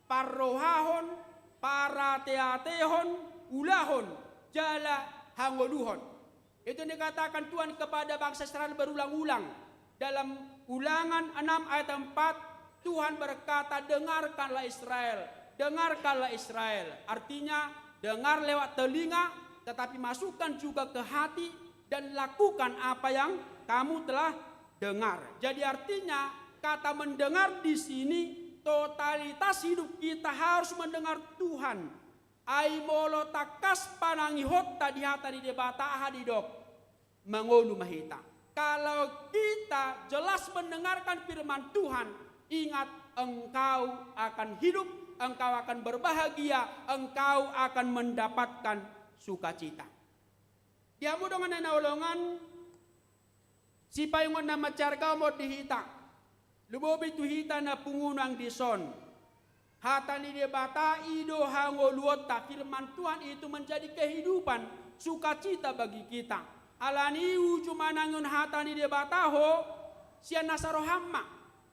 parrohahon, parateatehon, ulahon, jala hangoluhon. Itu yang dikatakan Tuhan kepada bangsa Israel berulang-ulang. Dalam Ulangan enam ayat empat, Tuhan berkata, "Dengarkanlah Israel, dengarkanlah Israel." Artinya, dengar lewat telinga, tetapi masukkan juga ke hati dan lakukan apa yang kamu telah dengar. Jadi artinya, kata mendengar di sini, totalitas hidup kita harus mendengar Tuhan. Ai molo tangkas panangihonta di hata ni Debata, aha didok? Mangolu ma hita. Kalau kita jelas mendengarkan firman Tuhan, ingat, engkau akan hidup, engkau akan berbahagia, engkau akan mendapatkan sukacita. Di hamu dongan na hinaholongan, sipaingot na mansai arga ma on di hita. Lumobi tu hita na pungu nang dison. Hata ni Debata i do hangoluonta, firman Tuhan itu menjadi kehidupan, sukacita bagi kita. Alani i uju manangihon hata ni Debata ho, sian nasa roham ma,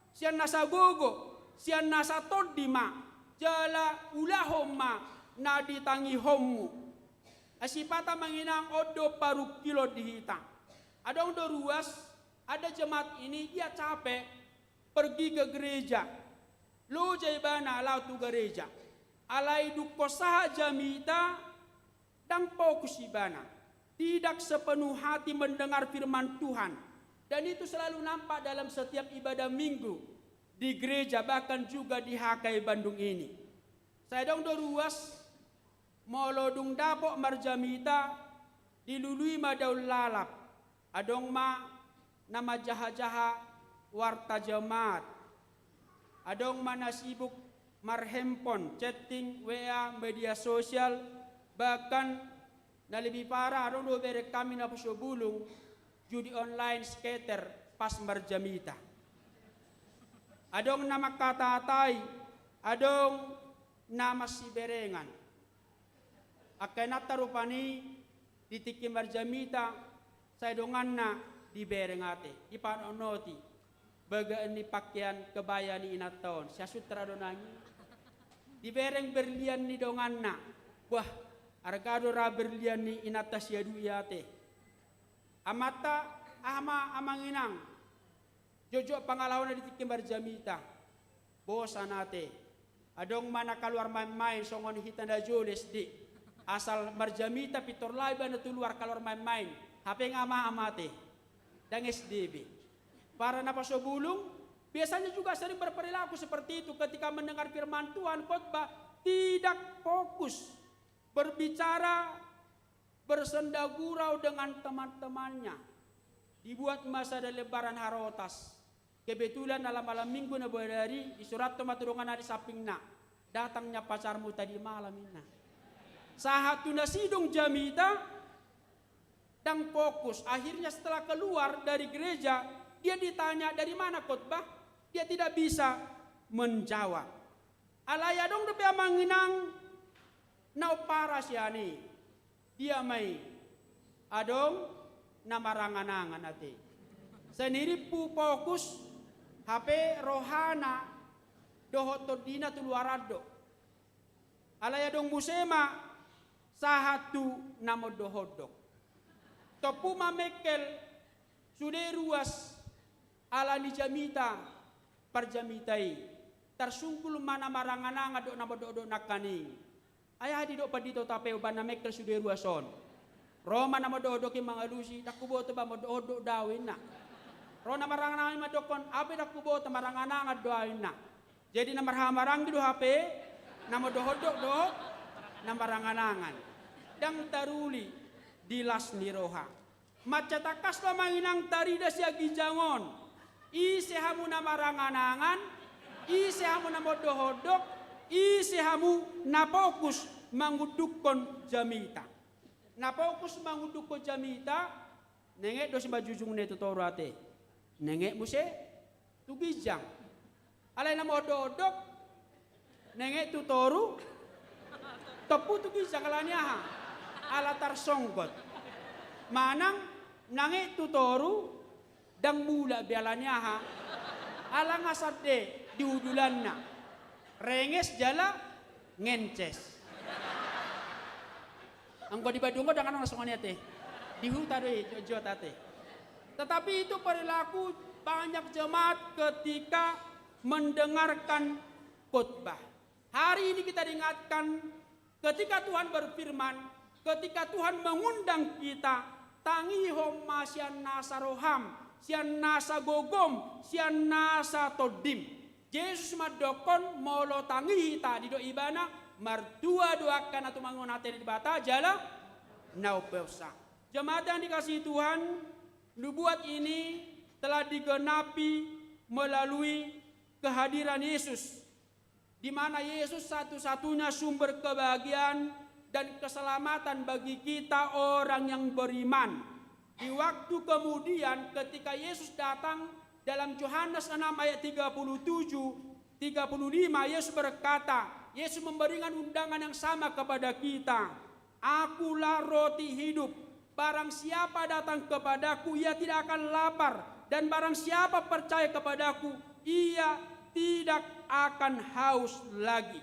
sian nasa gogo, sian nasa tondi ma, jala ulahon ma na ditangihonmu. Ai sipata, amang inang, on do parungkilon di hita. Adong do ruas, ada jemaat ini, dia capek pergi ke gereja. Loja ibana laho tu gereja. Alai dungkon sahat jamita, ndang fokus ibana. Tidak sepenuh hati mendengar firman Tuhan. Dan itu selalu nampak dalam setiap ibadah minggu di gereja, bahkan juga di H K I Bandung ini. Sai adong do ruas, Molo dung dapot marjamita, dilului ma daun lalap. Adong ma na manjaha-jaha warta jemaat. Adong ma na sibuk marhandphone, chatting, W A, media sosial, bahkan na lebih parah, adong do hubereng hami na so bulung, judi online, scatter, pas marjamita. Adong na mangkata-katai, adong na masiberengan. Angka inanta rupani di tingki marjamita, sai donganna dibereng ate, dipanotnoti bagaan ni pakean kebaya ni inanta on, siasutra do nang i. Dibereng berlian ni donganna. Wah, arga do ra berlian ni inanta siadu i ate. Amanta, aha ma amang inang? Jotjot pangalahona di tingki marjamita. Bosan ate. Adong ma na kaluar main-main songon hita na jolo S D. Asal marjamita pintor laho ibana tu luar kaluar main-main. Hape nga ma amate. Ndang S D be. Para na pasobulung, biasanya juga sering berperilaku seperti itu ketika mendengar firman Tuhan, khotbah, tidak fokus. Berbicara bersenda gurau dengan teman-temannya. Dibuat ma sada lembaran harotas. Kebetulan ala malam minggu na bodari, disurathon ma tu donganna di sampingna. Datang nya pacarmu tadi malam, ninna. Sahat tu na sidung jamita, ndang fokus. Akhirnya setelah keluar dari gereja, dia ditanya, "Dari mana khotbah?" Dia tidak bisa menjawab. Alai adong dope amang inang na umpara sian i. Dia ma i? Adong na marangan-angan ate. Sandiri pu fokus, hape rohana dohot tondina tu luaran do. Alai adong muse ma sahat tu na mondok-ondok. Tompu ma mengkel sude ruas ala ni jamita parjamita i. Tarsunggul ma na marangan-angan dohot na mondok-ondok nangkaning. Ai aha didok pandita Hutapea umbahen na mengkel sude ruas on? Ro ma na mondok-ondok i mangalusi, "Ndang huboto ba mondok-ondok do au," ninna. Ro na marangan-angan i mandokkon, "Au pe ndang huboto, marangan-angan do au," ninna. Jadi na marhahamaranggi do hape na mondok-ondok dohot na marangan-angan. Ndang taruli di las ni roha. Mansai tangkas do amang inang tarida sian ginjang on. Ise hamu na marangan-angan, ise hamu na mondok-ondok, ise hamu na fokus mangundukhon jamita. Na fokus mangundukhon jamita, nenget do simanjujungna i tu toru ate. Nenget muse tu ginjang. Alai na mondok-ondok, nenget tu toru, tompu tu ginjang ala ni aha? Ala tarsonggot. Manang nenget tu toru, ndang mulak be ala ni aha? Ala nga sande di udulanna. Renges jala ngences. Anggo di Badung on ndang adong na songon i ate. Di huta do i, jotjot ate. Tetapi itu perilaku banyak jemaat ketika mendengarkan khotbah. Hari ini kita diingatkan, ketika Tuhan berfirman, ketika Tuhan mengundang kita, tangihon ma sian nasa roham, sian nasa gogom, sian nasa tondim. Jesus mandokkon, molo tangi hita, didok ibana, martua do angka na tumangihon hata ni Debata jala na umpeopsa. Jemaat yang dikasihi Tuhan, nubuat ini telah digenapi melalui kehadiran Yesus, di mana Yesus satu-satunya sumber kebahagiaan dan keselamatan bagi kita orang yang beriman. Di waktu kemudian, ketika Yesus datang, dalam Yohanes enam ayat tiga puluh tujuh, tiga puluh lima, Yesus berkata, Yesus memberikan undangan yang sama kepada kita. Akulah roti hidup. Barang siapa datang kepada-Ku, ia tidak akan lapar. Dan barang siapa percaya kepada-Ku, ia tidak akan haus lagi.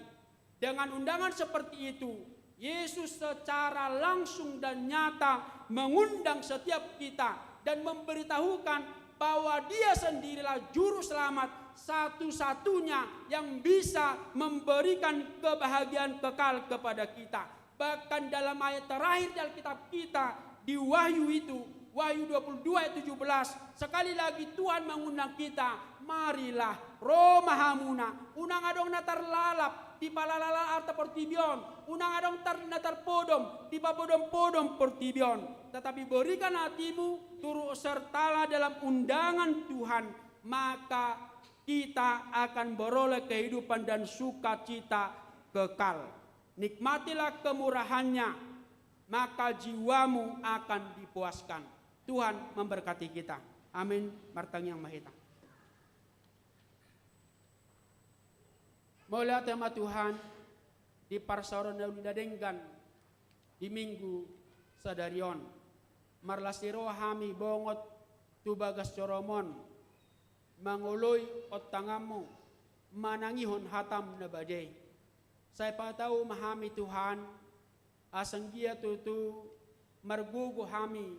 Dengan undangan seperti itu, Yesus secara langsung dan nyata mengundang setiap kita dan memberitahukan bahwa Dia sendirilah Juru Selamat satu-satunya yang bisa memberikan kebahagiaan kekal kepada kita. Bahkan dalam ayat terakhir di Alkitab kita, di Wahyu itu, Wahyu dua puluh dua ayat tujuh belas, sekali lagi Tuhan mengundang kita, marilah, ro ma hamuna, unang adong na tarlalap, dipalala-lala arta portibi on, Unang adong tar-, na tarpodom, dipapodompodom portibi on. Tetapi berikan hatimu turut sertalah dalam undangan Tuhan, maka kita akan beroleh kehidupan dan sukacita kekal. Nikmatilah kemurahan-Nya, maka jiwamu akan dipuaskan. Tuhan memberkati kita. Amin. Martangiang ma hita. Mauliate ma Tuhan, di parsaoran na uli na denggan di Minggu sadari on. Marlas ni roha hami bongot tu bagas joroM on, mangoloi ontanganMu, manangihon hataM na badia i. Sai patau ma hami Tuhan, asa anggiat tutu margogo hami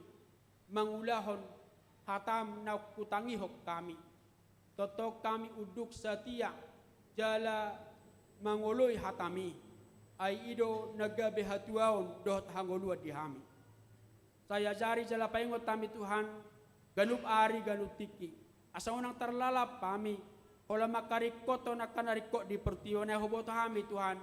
mangulahon hataM na hutangihon hami. Tongtong hami unduk satia jala mangoloi hataMi. Ai i do na gabe hatuaon dohot hangoluan di hami. Sai ajari jala paingot hami Tuhan, ganup ari ganup tingki. Asa unang tarlalap hami, holan mangkaringkothon angka na ringkot di portibi on. Ai huboto hami Tuhan,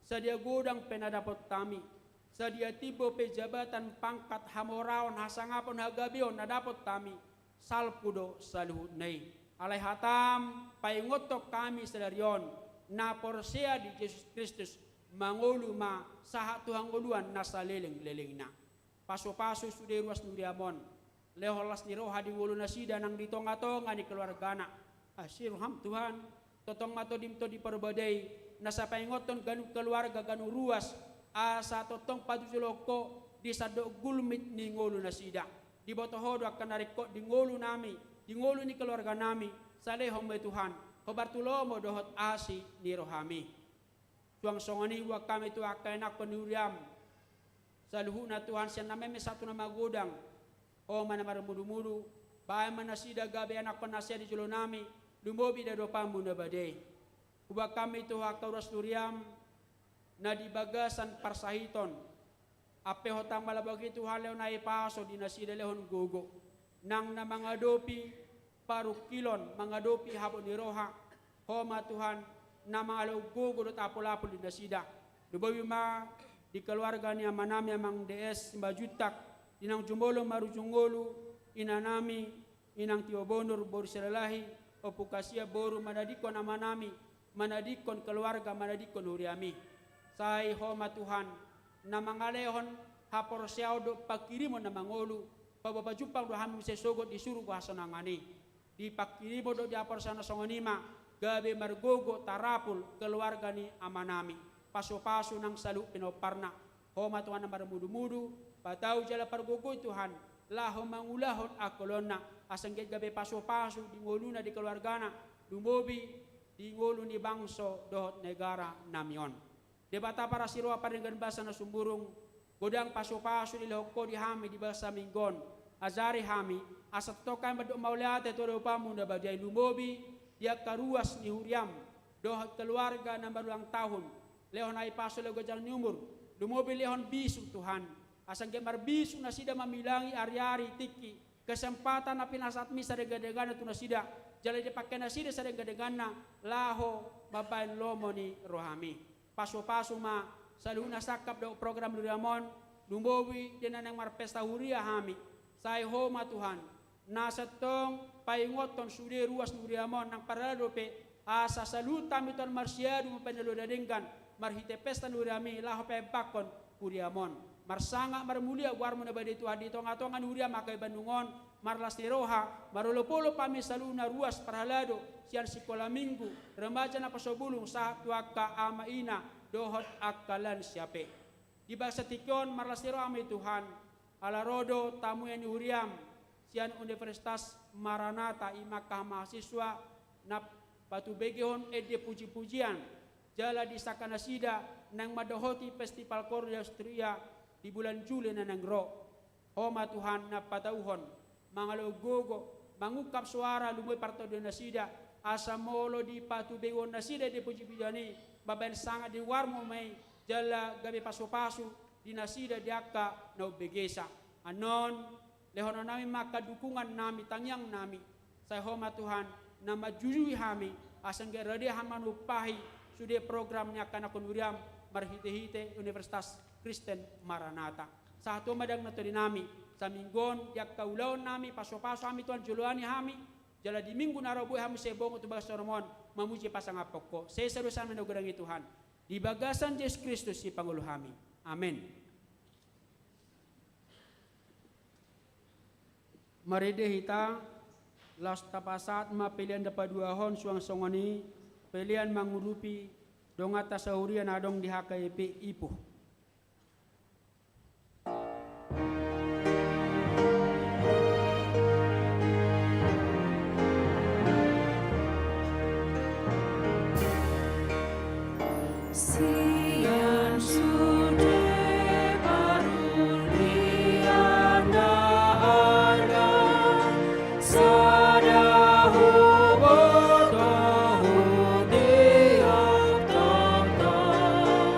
sadia godang pe na dapot hami, sadia timbo pe jabatan, pangkat, hamoraon, hasangapon, hagabeon na dapot hami, salpu do saluhutna i. Alai hataM paingothon hami sadari on, na porsea di Jesus Kristus, mangolu ma sahat tu hangoluan na salelenglelengna. Pasupasu sude ruas ni huriaM on. Lehon las ni roha di ngolu nasida nang di tongatonga ni keluargana. Asi rohaM Tuhan, tongtong ma TondiM Tondi Parbadia i na sai paingothon ganup keluarga, ganup ruas, asa tongtong patujolo Ho di sandok gulmit ni ngolu nasida. Diboto Ho do angka na ringkot di ngolunami, di ngolu ni keluarganami. Sai lehon ma i Tuhan, hombar tu lomo dohot asi ni rohaMi. Suang songon i huboan hami tu angka ianakhon ni huriaM saluhutna Tuhan, sian na meme sahat tu na magodang. Ho ma na marmudumudu, bahen ma nasida gabe ianakhon na sea di jolonami, lumobi di adopanMu na badia i. Huboan hami tu angka ruas ni huriaM na di bagasan parsahiton. Ampe hotang malabaki Tuhan, lehon hahipason di nasida, lehon gogo nang na mangadopi parungkilon, mangadopi habot ni roha. Ho ma Tuhan na mangalehon gogo dohot apulapul di nasida. Lumobi ma di keluarga ni amanami Amang D S Simanjuntak, di naung jumolo marujung ngolu, inanami Inang Tio Bonur, boru Silalahi, Ompu Kasia, boru manadingkon amanami, manadingkon keluarga, manadingkon huriaMi. Sai Ho ma Tuhan na mangalehon haporseaon dohot pangkirimon na mangolu, paboa pajumpang do hami muse sogot di surgo hasonangan i. Di pangkirimon dohot di haporseaon na songon i ma gabe margogo tarapul keluarga ni amanami. Pasupasu nang saluhut pinomparna. Ho ma Tuhan na marmudumudu, patau jala pargogoi Tuhan, laho mangulahon angka ulaonna, asa anggiat gabe pasupasu di ngoluna, di keluargana, lumobi di ngolu ni bangso dohot negaranami on. Debata parasi roha, pardenggan basa na sumurung, godang pasupasu dilehon Ho di hami di bagasan Minggu on. Ajari hami asa tongtong hami mandok mauliate tu adopanMu na badia i, lumobi di angka ruas ni huriaM dohot keluarga na marulang tahun. Lehon hahipason, lehon ganjang ni umur, lumobi lehon bisuk Tuhan, asa anggiat marbisuk nasida mamilangi ariari, tingki, kesempatan na pinasahatMi sadengandengganna tu nasida, jala dipangke nasida sadengandengganna laho mambahen lomo ni rohaMi. Pasupasu ma saluhutna sangkap dohot program ni huriaM on, lumobi di na naeng marpesta huria hami. Sai Ho ma Tuhan na sai tongtong paingothon sude ruas ni huriaM on, nang parhalado pe, asa saluhut hami Tuhan marsiadu mambahen na loas na denggan marhite pesta ni huriaMi, laho paembakhon huriaM on. Marsangap marmulia goarMu na badia i Tuhan di tongatonga ni huriaM angka i Bandung on. Marlas ni roha, marolopolop hami saluhutna ruas parhalado, sian sikola minggu, remaja, naposobulung, sahat tu angka ama ina dohot angka lansia pe. Di bagasan tingki on marlas ni roha hami Tuhan, ala ro do tamu ni huriaM sian Universitas Maranatha, i ma angka mahasiswa na patubegehon ende pujipujian jala disangka nasida naeng mandohoti festival koor di Austria di bulan Juli na naeng ro. Ho ma Tuhan na patauhon, mangalehon gogo, mangungkap soara, lumobi partondion nasida, asa molo dipatubegehon nasida ende pujipujian i, mambahen sangap di goarMu ma i, jala gabe pasupasu di nasida di angka na umbegesa. Annon lehononnami ma angka dukungannami, tangiangnami. Sai Ho ma Tuhan na manjujui hami, asa anggiat rade hami manumpahi sude program ni angka anakhon huriaM, marhitehite Universitas Kristen Maranatha. Sahat on ma dang na tondi nami, saminggu on di angka ulaon nami, pasupasu hami Tuhan, joloani hami, jala di minggu na ro boi hami sai bongot tu bagas horomon, mamuji pasangaphon Ho. Sai saluhutna ma na godang i Tuhan. Di bagasan Jesus Kristus sipangolu hami. Amen. Marende hita, laos tapasahat ma pelean na paduahon suang songon i, pelean mangurupi donganta sahuria na adong di H K B P Ipuh. Sian sude parulinganta, sada huboto hutiop tongtong.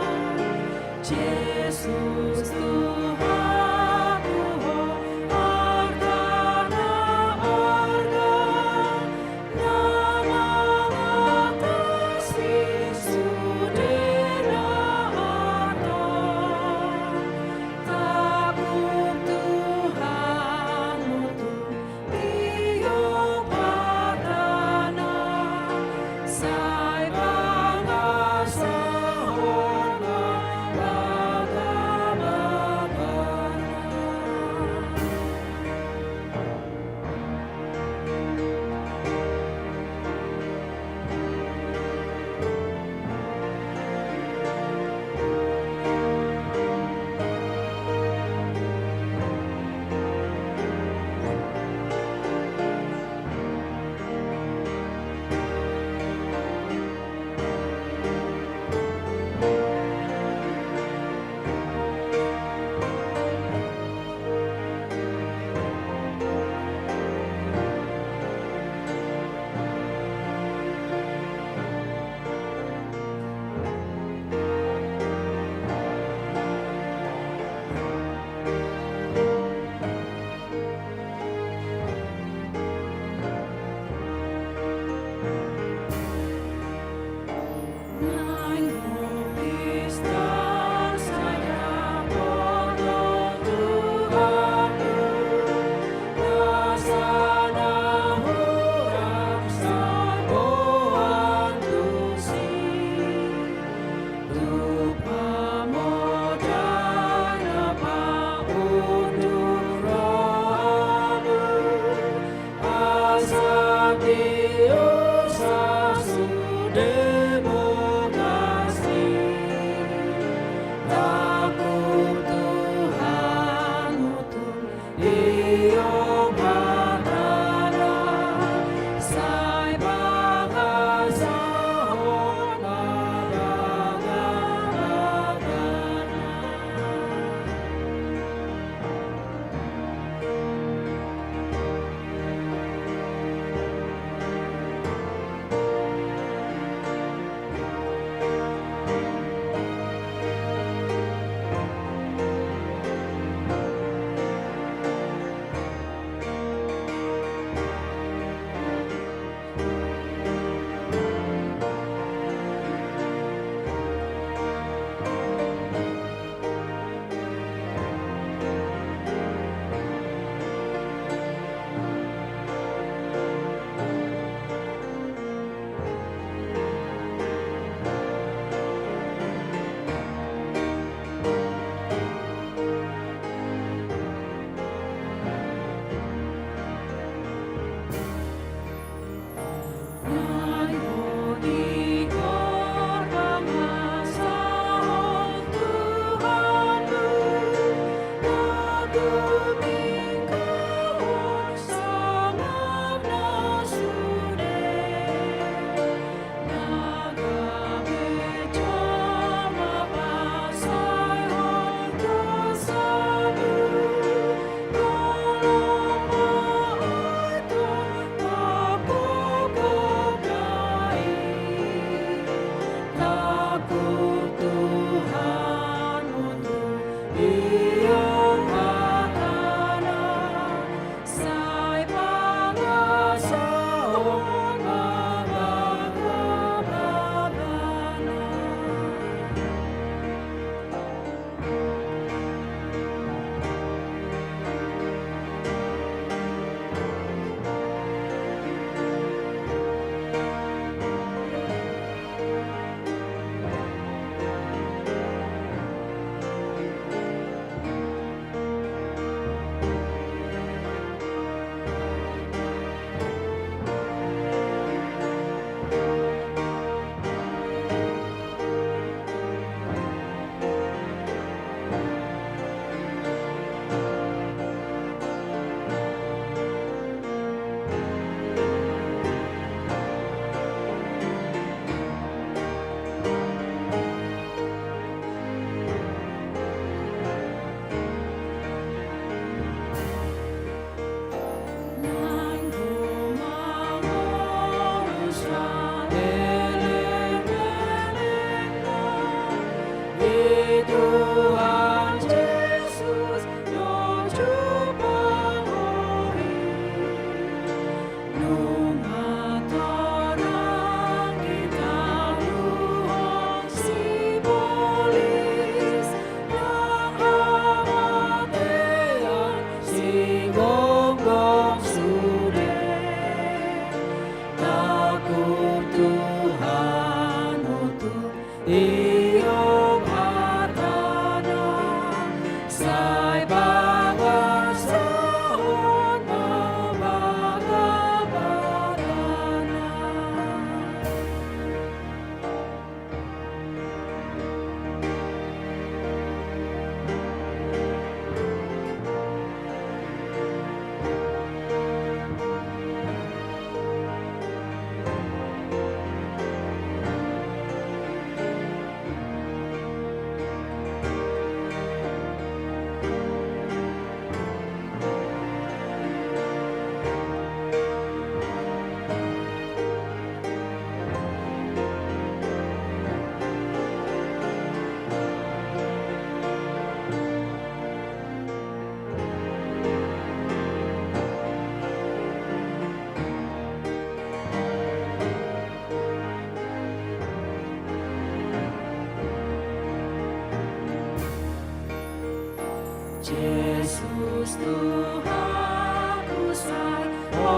Tuhanku, sai Ho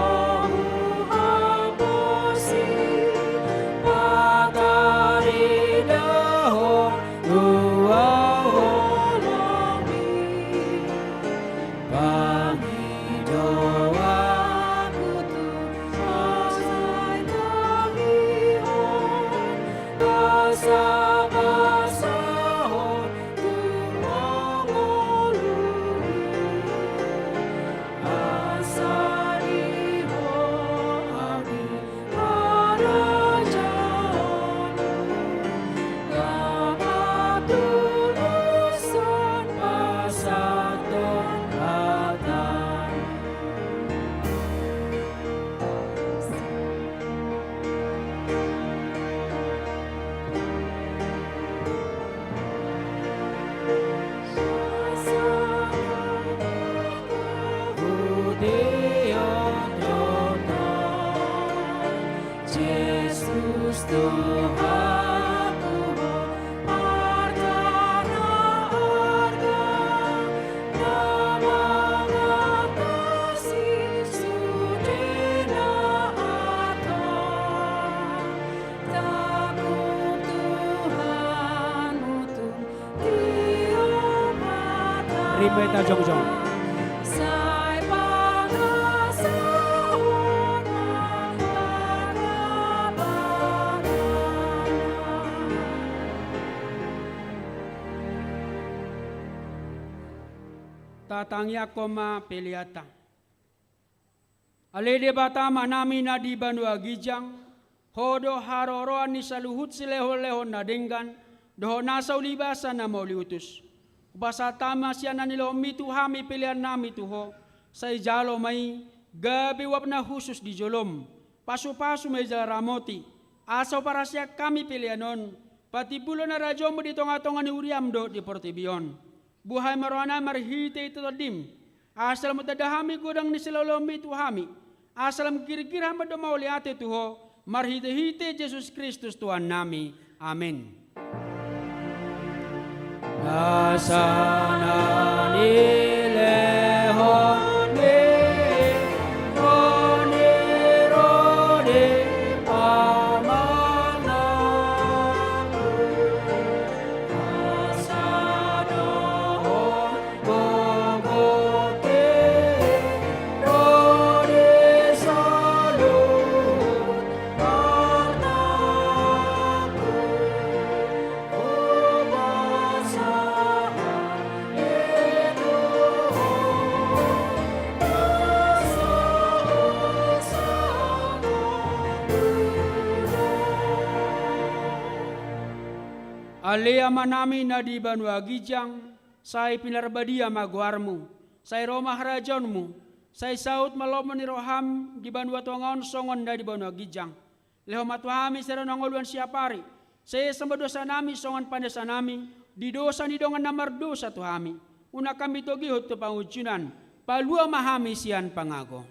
huhaposi, pataridahon tu au holongmi. Pangidoanku tu Ho, sai tangihon, basabasahon tu ngolu, asa di Ho au di harajaonmu, laho patuluson pasahathon hatamu. Jesus Tuhanku, Ho arta na arga, na mangatasi sude na arta. Tanggung Tuhanmu tung tiop hata. Rima hita jongjong. Sai pangasahon ma pangabana. Tatangiangkon ma peleanta. Ale Debata Amanami na di banua ginjang, Ho do haroroan ni saluhut silehonlehon na denggan dohot nasa ulibasa na mauliutus. Hupasahat hami ma sian na nilehonmi tu hami peleannami tu Ho, sai jalo ma i gabe uap na hushus di jolom. Pasupasu ma i jala ramoti, asa huparhaseang hami pelean on patimbulhon harajaonmu di tongatonga ni huriam dohot di portibi on. Buhai ma rohanami marhitehite Tondim, asa lam tanda hami godang ni silehonlehonmi tu hami, asa lam girgir hami mandok mauliate tu Ho, marhitehite Jesus Kristus Tuhannami. Amen. Nasa na nilehonmi, rode, rode, pamangan. Asa dohot gogote, rode saluhut artaku, hupasahat i tu Ho, na so husangapon. Ale Amanami na di banua ginjang, sai pinarbadia ma goarmu, sai ro ma harajaonmu, sai saut ma lomo ni roham di banua tonga on songon na di banua ginjang. Lehon ma tu hami sadari on hangoluan siapari, sesa ma dosanami songon panesanami di dosa ni dongan na mardosa tu hami. Unang hami togihon tu pangunjunan, palua ma hami sian pangago.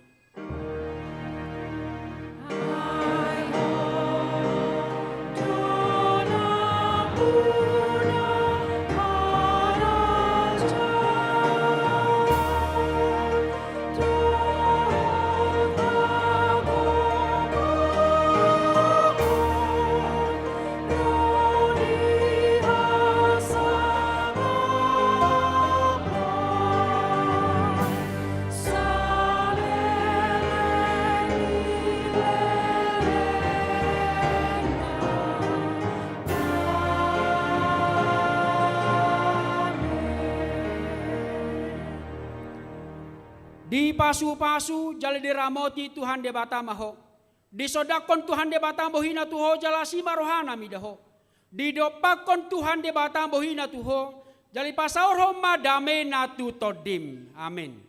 Dipasupasu jala diramoti Tuhan Debata ma ho. Disondangkon Tuhan Debata bohina tu ho jala asi ma rohana mida ho. Didompakkon Tuhan Debata bohina tu ho, jala dipasaorhon ma damena tu tondim. Amen.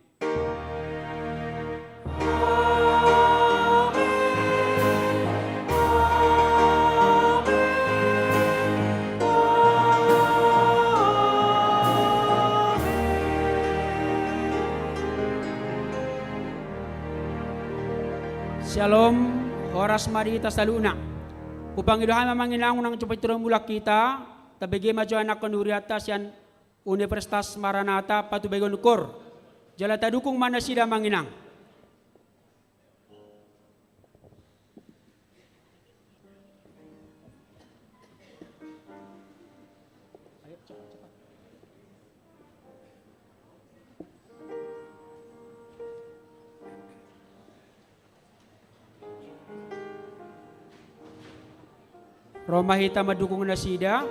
Shalom, horas ma di hita saluhutna. Hupangido hami ma amang inang, unang jumpa i tu mulak hita, tabege ma jo anakkon ni hurianta sian Universitas Maranatha Patubagon Kor. Jala tadukung ma nasida, Amang Inang. Ro ma hita mandukung nasida.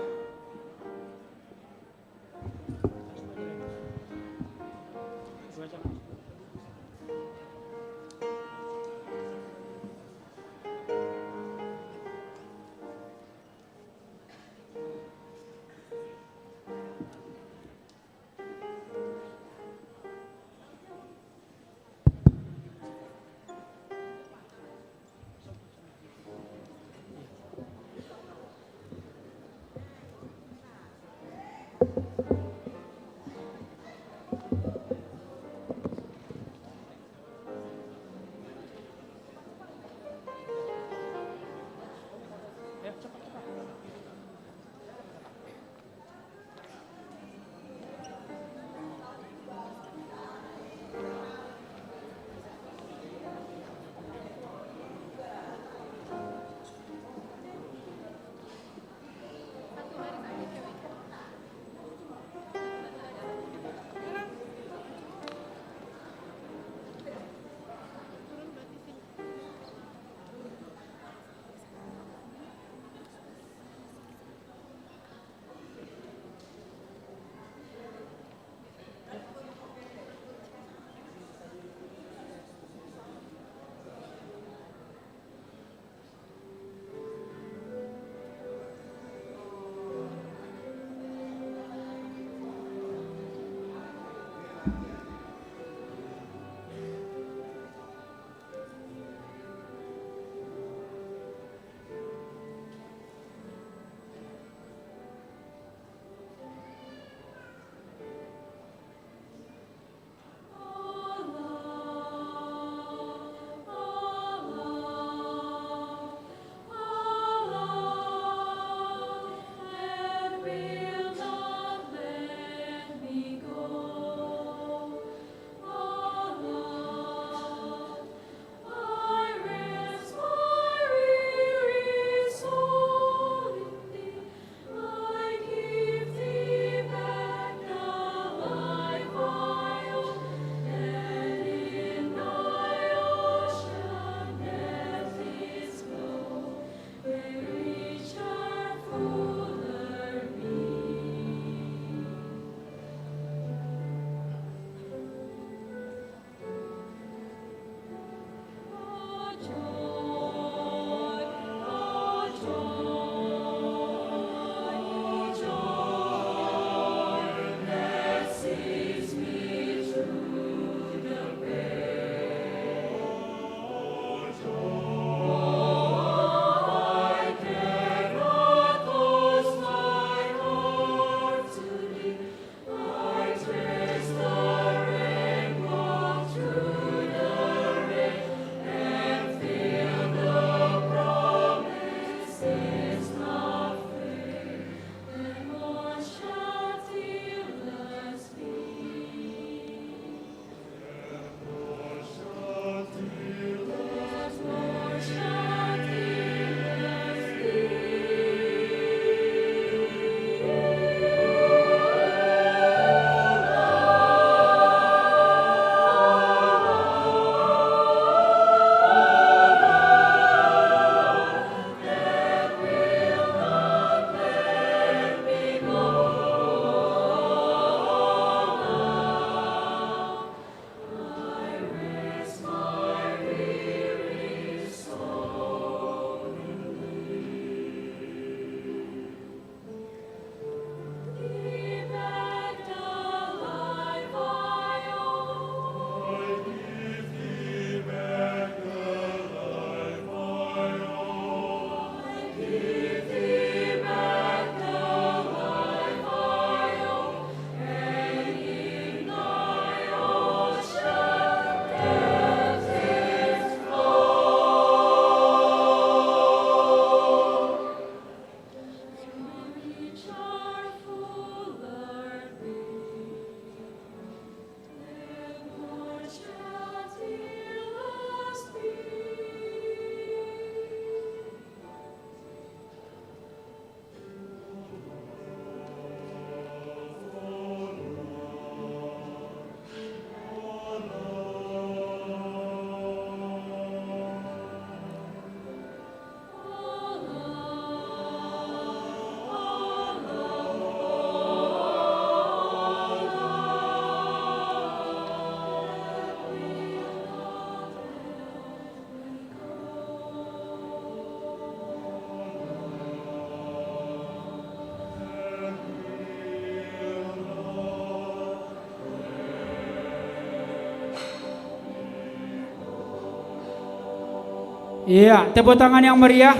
Iya, tepuk tangan yang meriah.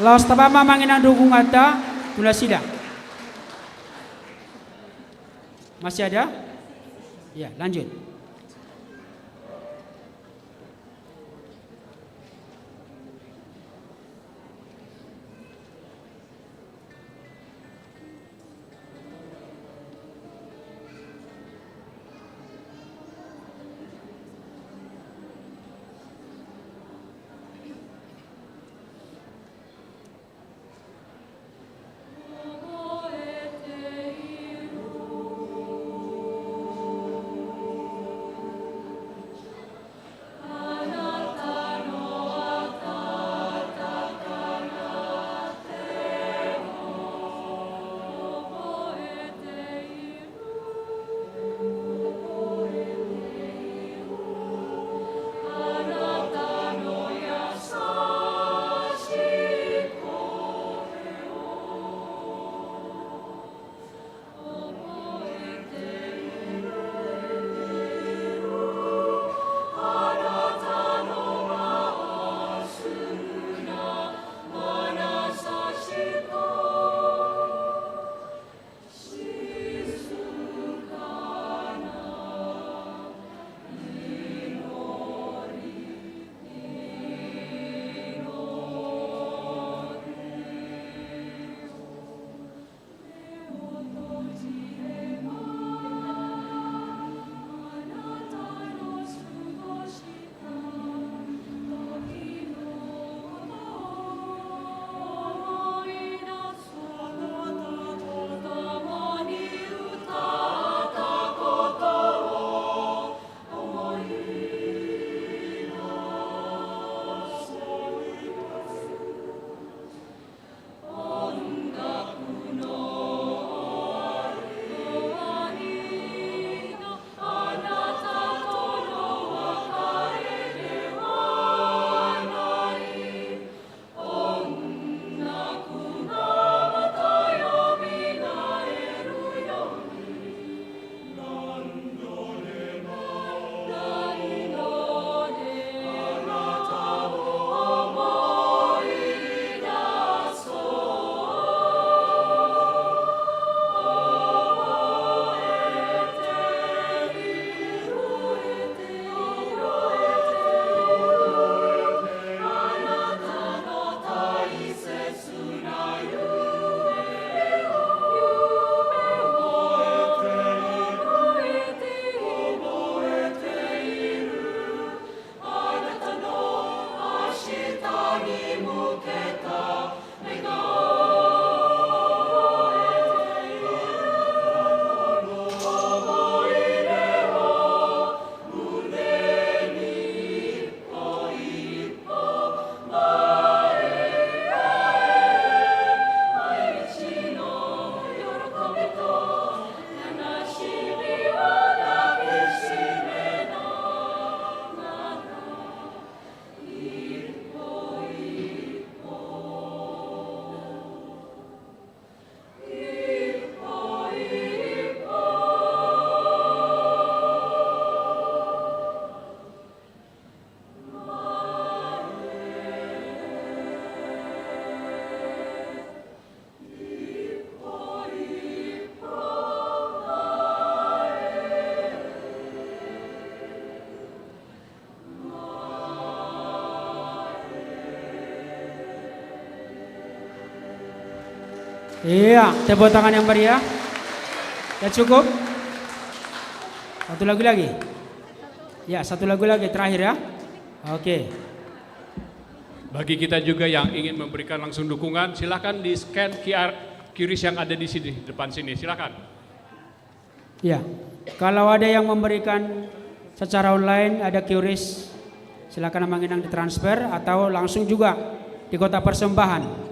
Laos tamba ma amang inang dukunganta tu nasida. Masih ada? Ya, lanjut. Iya, tepuk tangan yang meriah. Ya, cukup. Satu lagu lagi. Ya, satu lagu lagi terakhir ya. Oke. Bagi kita juga yang ingin memberikan langsung dukungan, silahkan di-scan Q R, Q R code yang ada di sini, depan sini. Silahkan. Ya, kalau ada yang memberikan secara online, ada Q R code, silakan amang inang ditransfer atau langsung juga di kotak persembahan.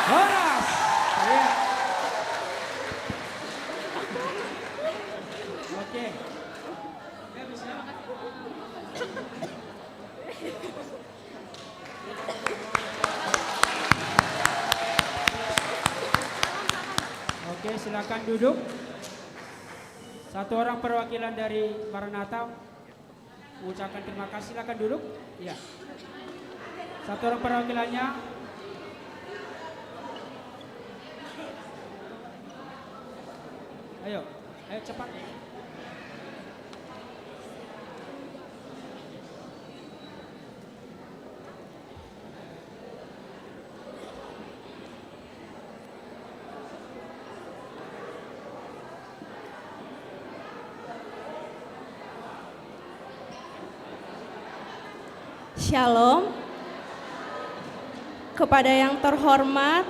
Horas! Iya. Oke. Oke, silakan duduk. Satu orang perwakilan dari Maranatha mengucapkan terima kasih, silakan duduk. Iya. Satu orang perwakilannya. Ayo, ayo cepat. Shalom. Kepada yang terhormat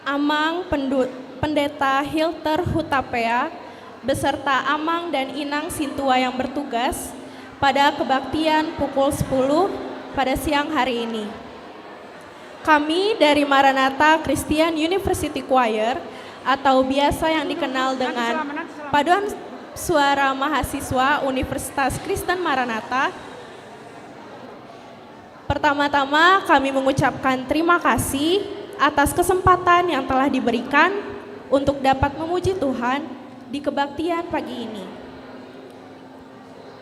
Amang Pendu-, Pendeta Hilter Hutapea, beserta Amang dan Inang Sintua yang bertugas pada kebaktian pukul sepuluh pada siang hari ini. Kami dari Maranatha Christian University Choir, atau biasa yang dikenal dengan Paduan Suara Mahasiswa Universitas Kristen Maranatha, pertama-tama kami mengucapkan terima kasih atas kesempatan yang telah diberikan untuk dapat memuji Tuhan di kebaktian pagi ini.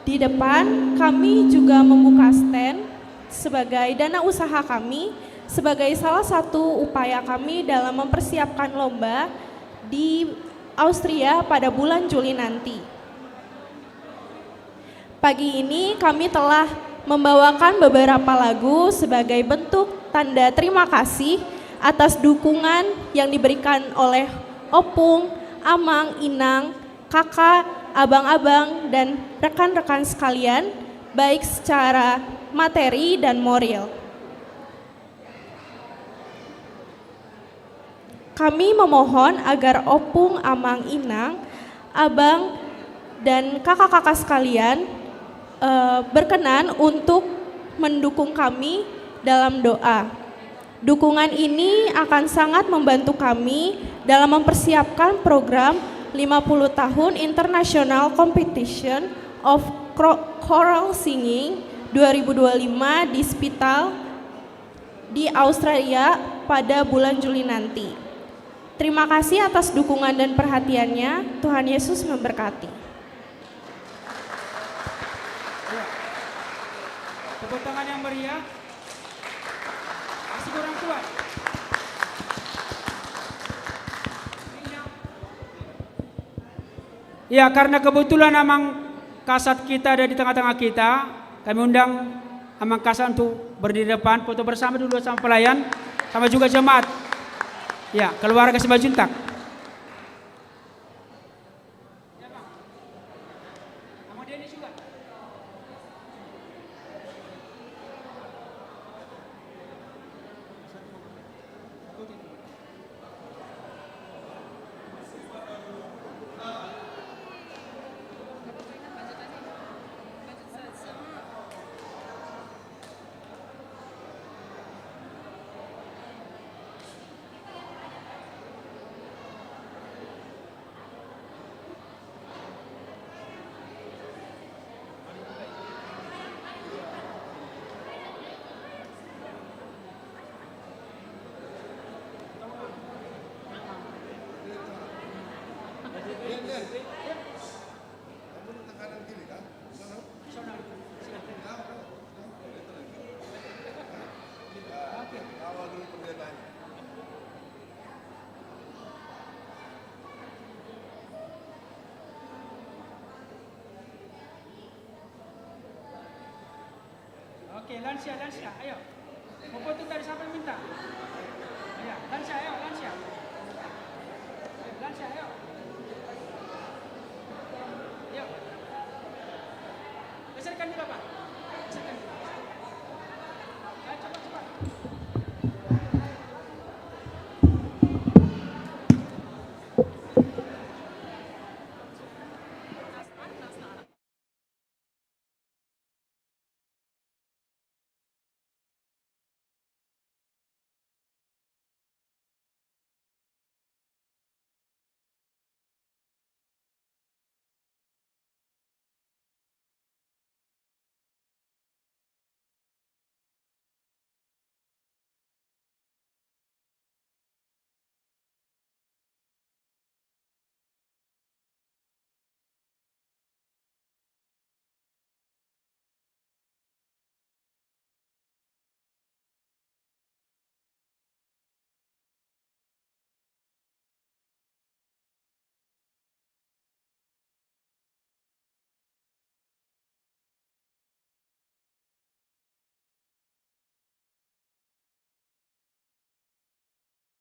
Di depan, kami juga membuka stand sebagai dana usaha kami, sebagai salah satu upaya kami dalam mempersiapkan lomba di Austria pada bulan Juli nanti. Pagi ini kami telah membawakan beberapa lagu sebagai bentuk tanda terima kasih atas dukungan yang diberikan oleh opung, amang, inang, kakak, abang-abang, dan rekan-rekan sekalian, baik secara materi dan moral. Kami memohon agar opung, amang, inang, abang, dan kakak-kakak sekalian, eh, berkenan untuk mendukung kami dalam doa. Dukungan ini akan sangat membantu kami dalam mempersiapkan program lima puluh tahun International Competition of Cro-, Choral Singing dua ribu dua puluh lima di Spittal di Australia pada bulan Juli nanti. Terima kasih atas dukungan dan perhatiannya. Tuhan Yesus memberkati. Ya. Tepuk tangan yang meriah. Kasih kurang kuat. Ya, karena kebetulan Amang Kasat kita ada di tengah-tengah kita, kami undang Amang Kasat untuk berdiri depan, foto bersama dulu sama pelayan, sama juga jemaat. Ya, keluarga Simanjuntak. Oke, lansia, lansia, ayo. Mau foto tadi, siapa yang minta? Iya, lansia, ayo, lansia. Ayo, lansia, ayo. Ayo. Geserkan dulu, Pak.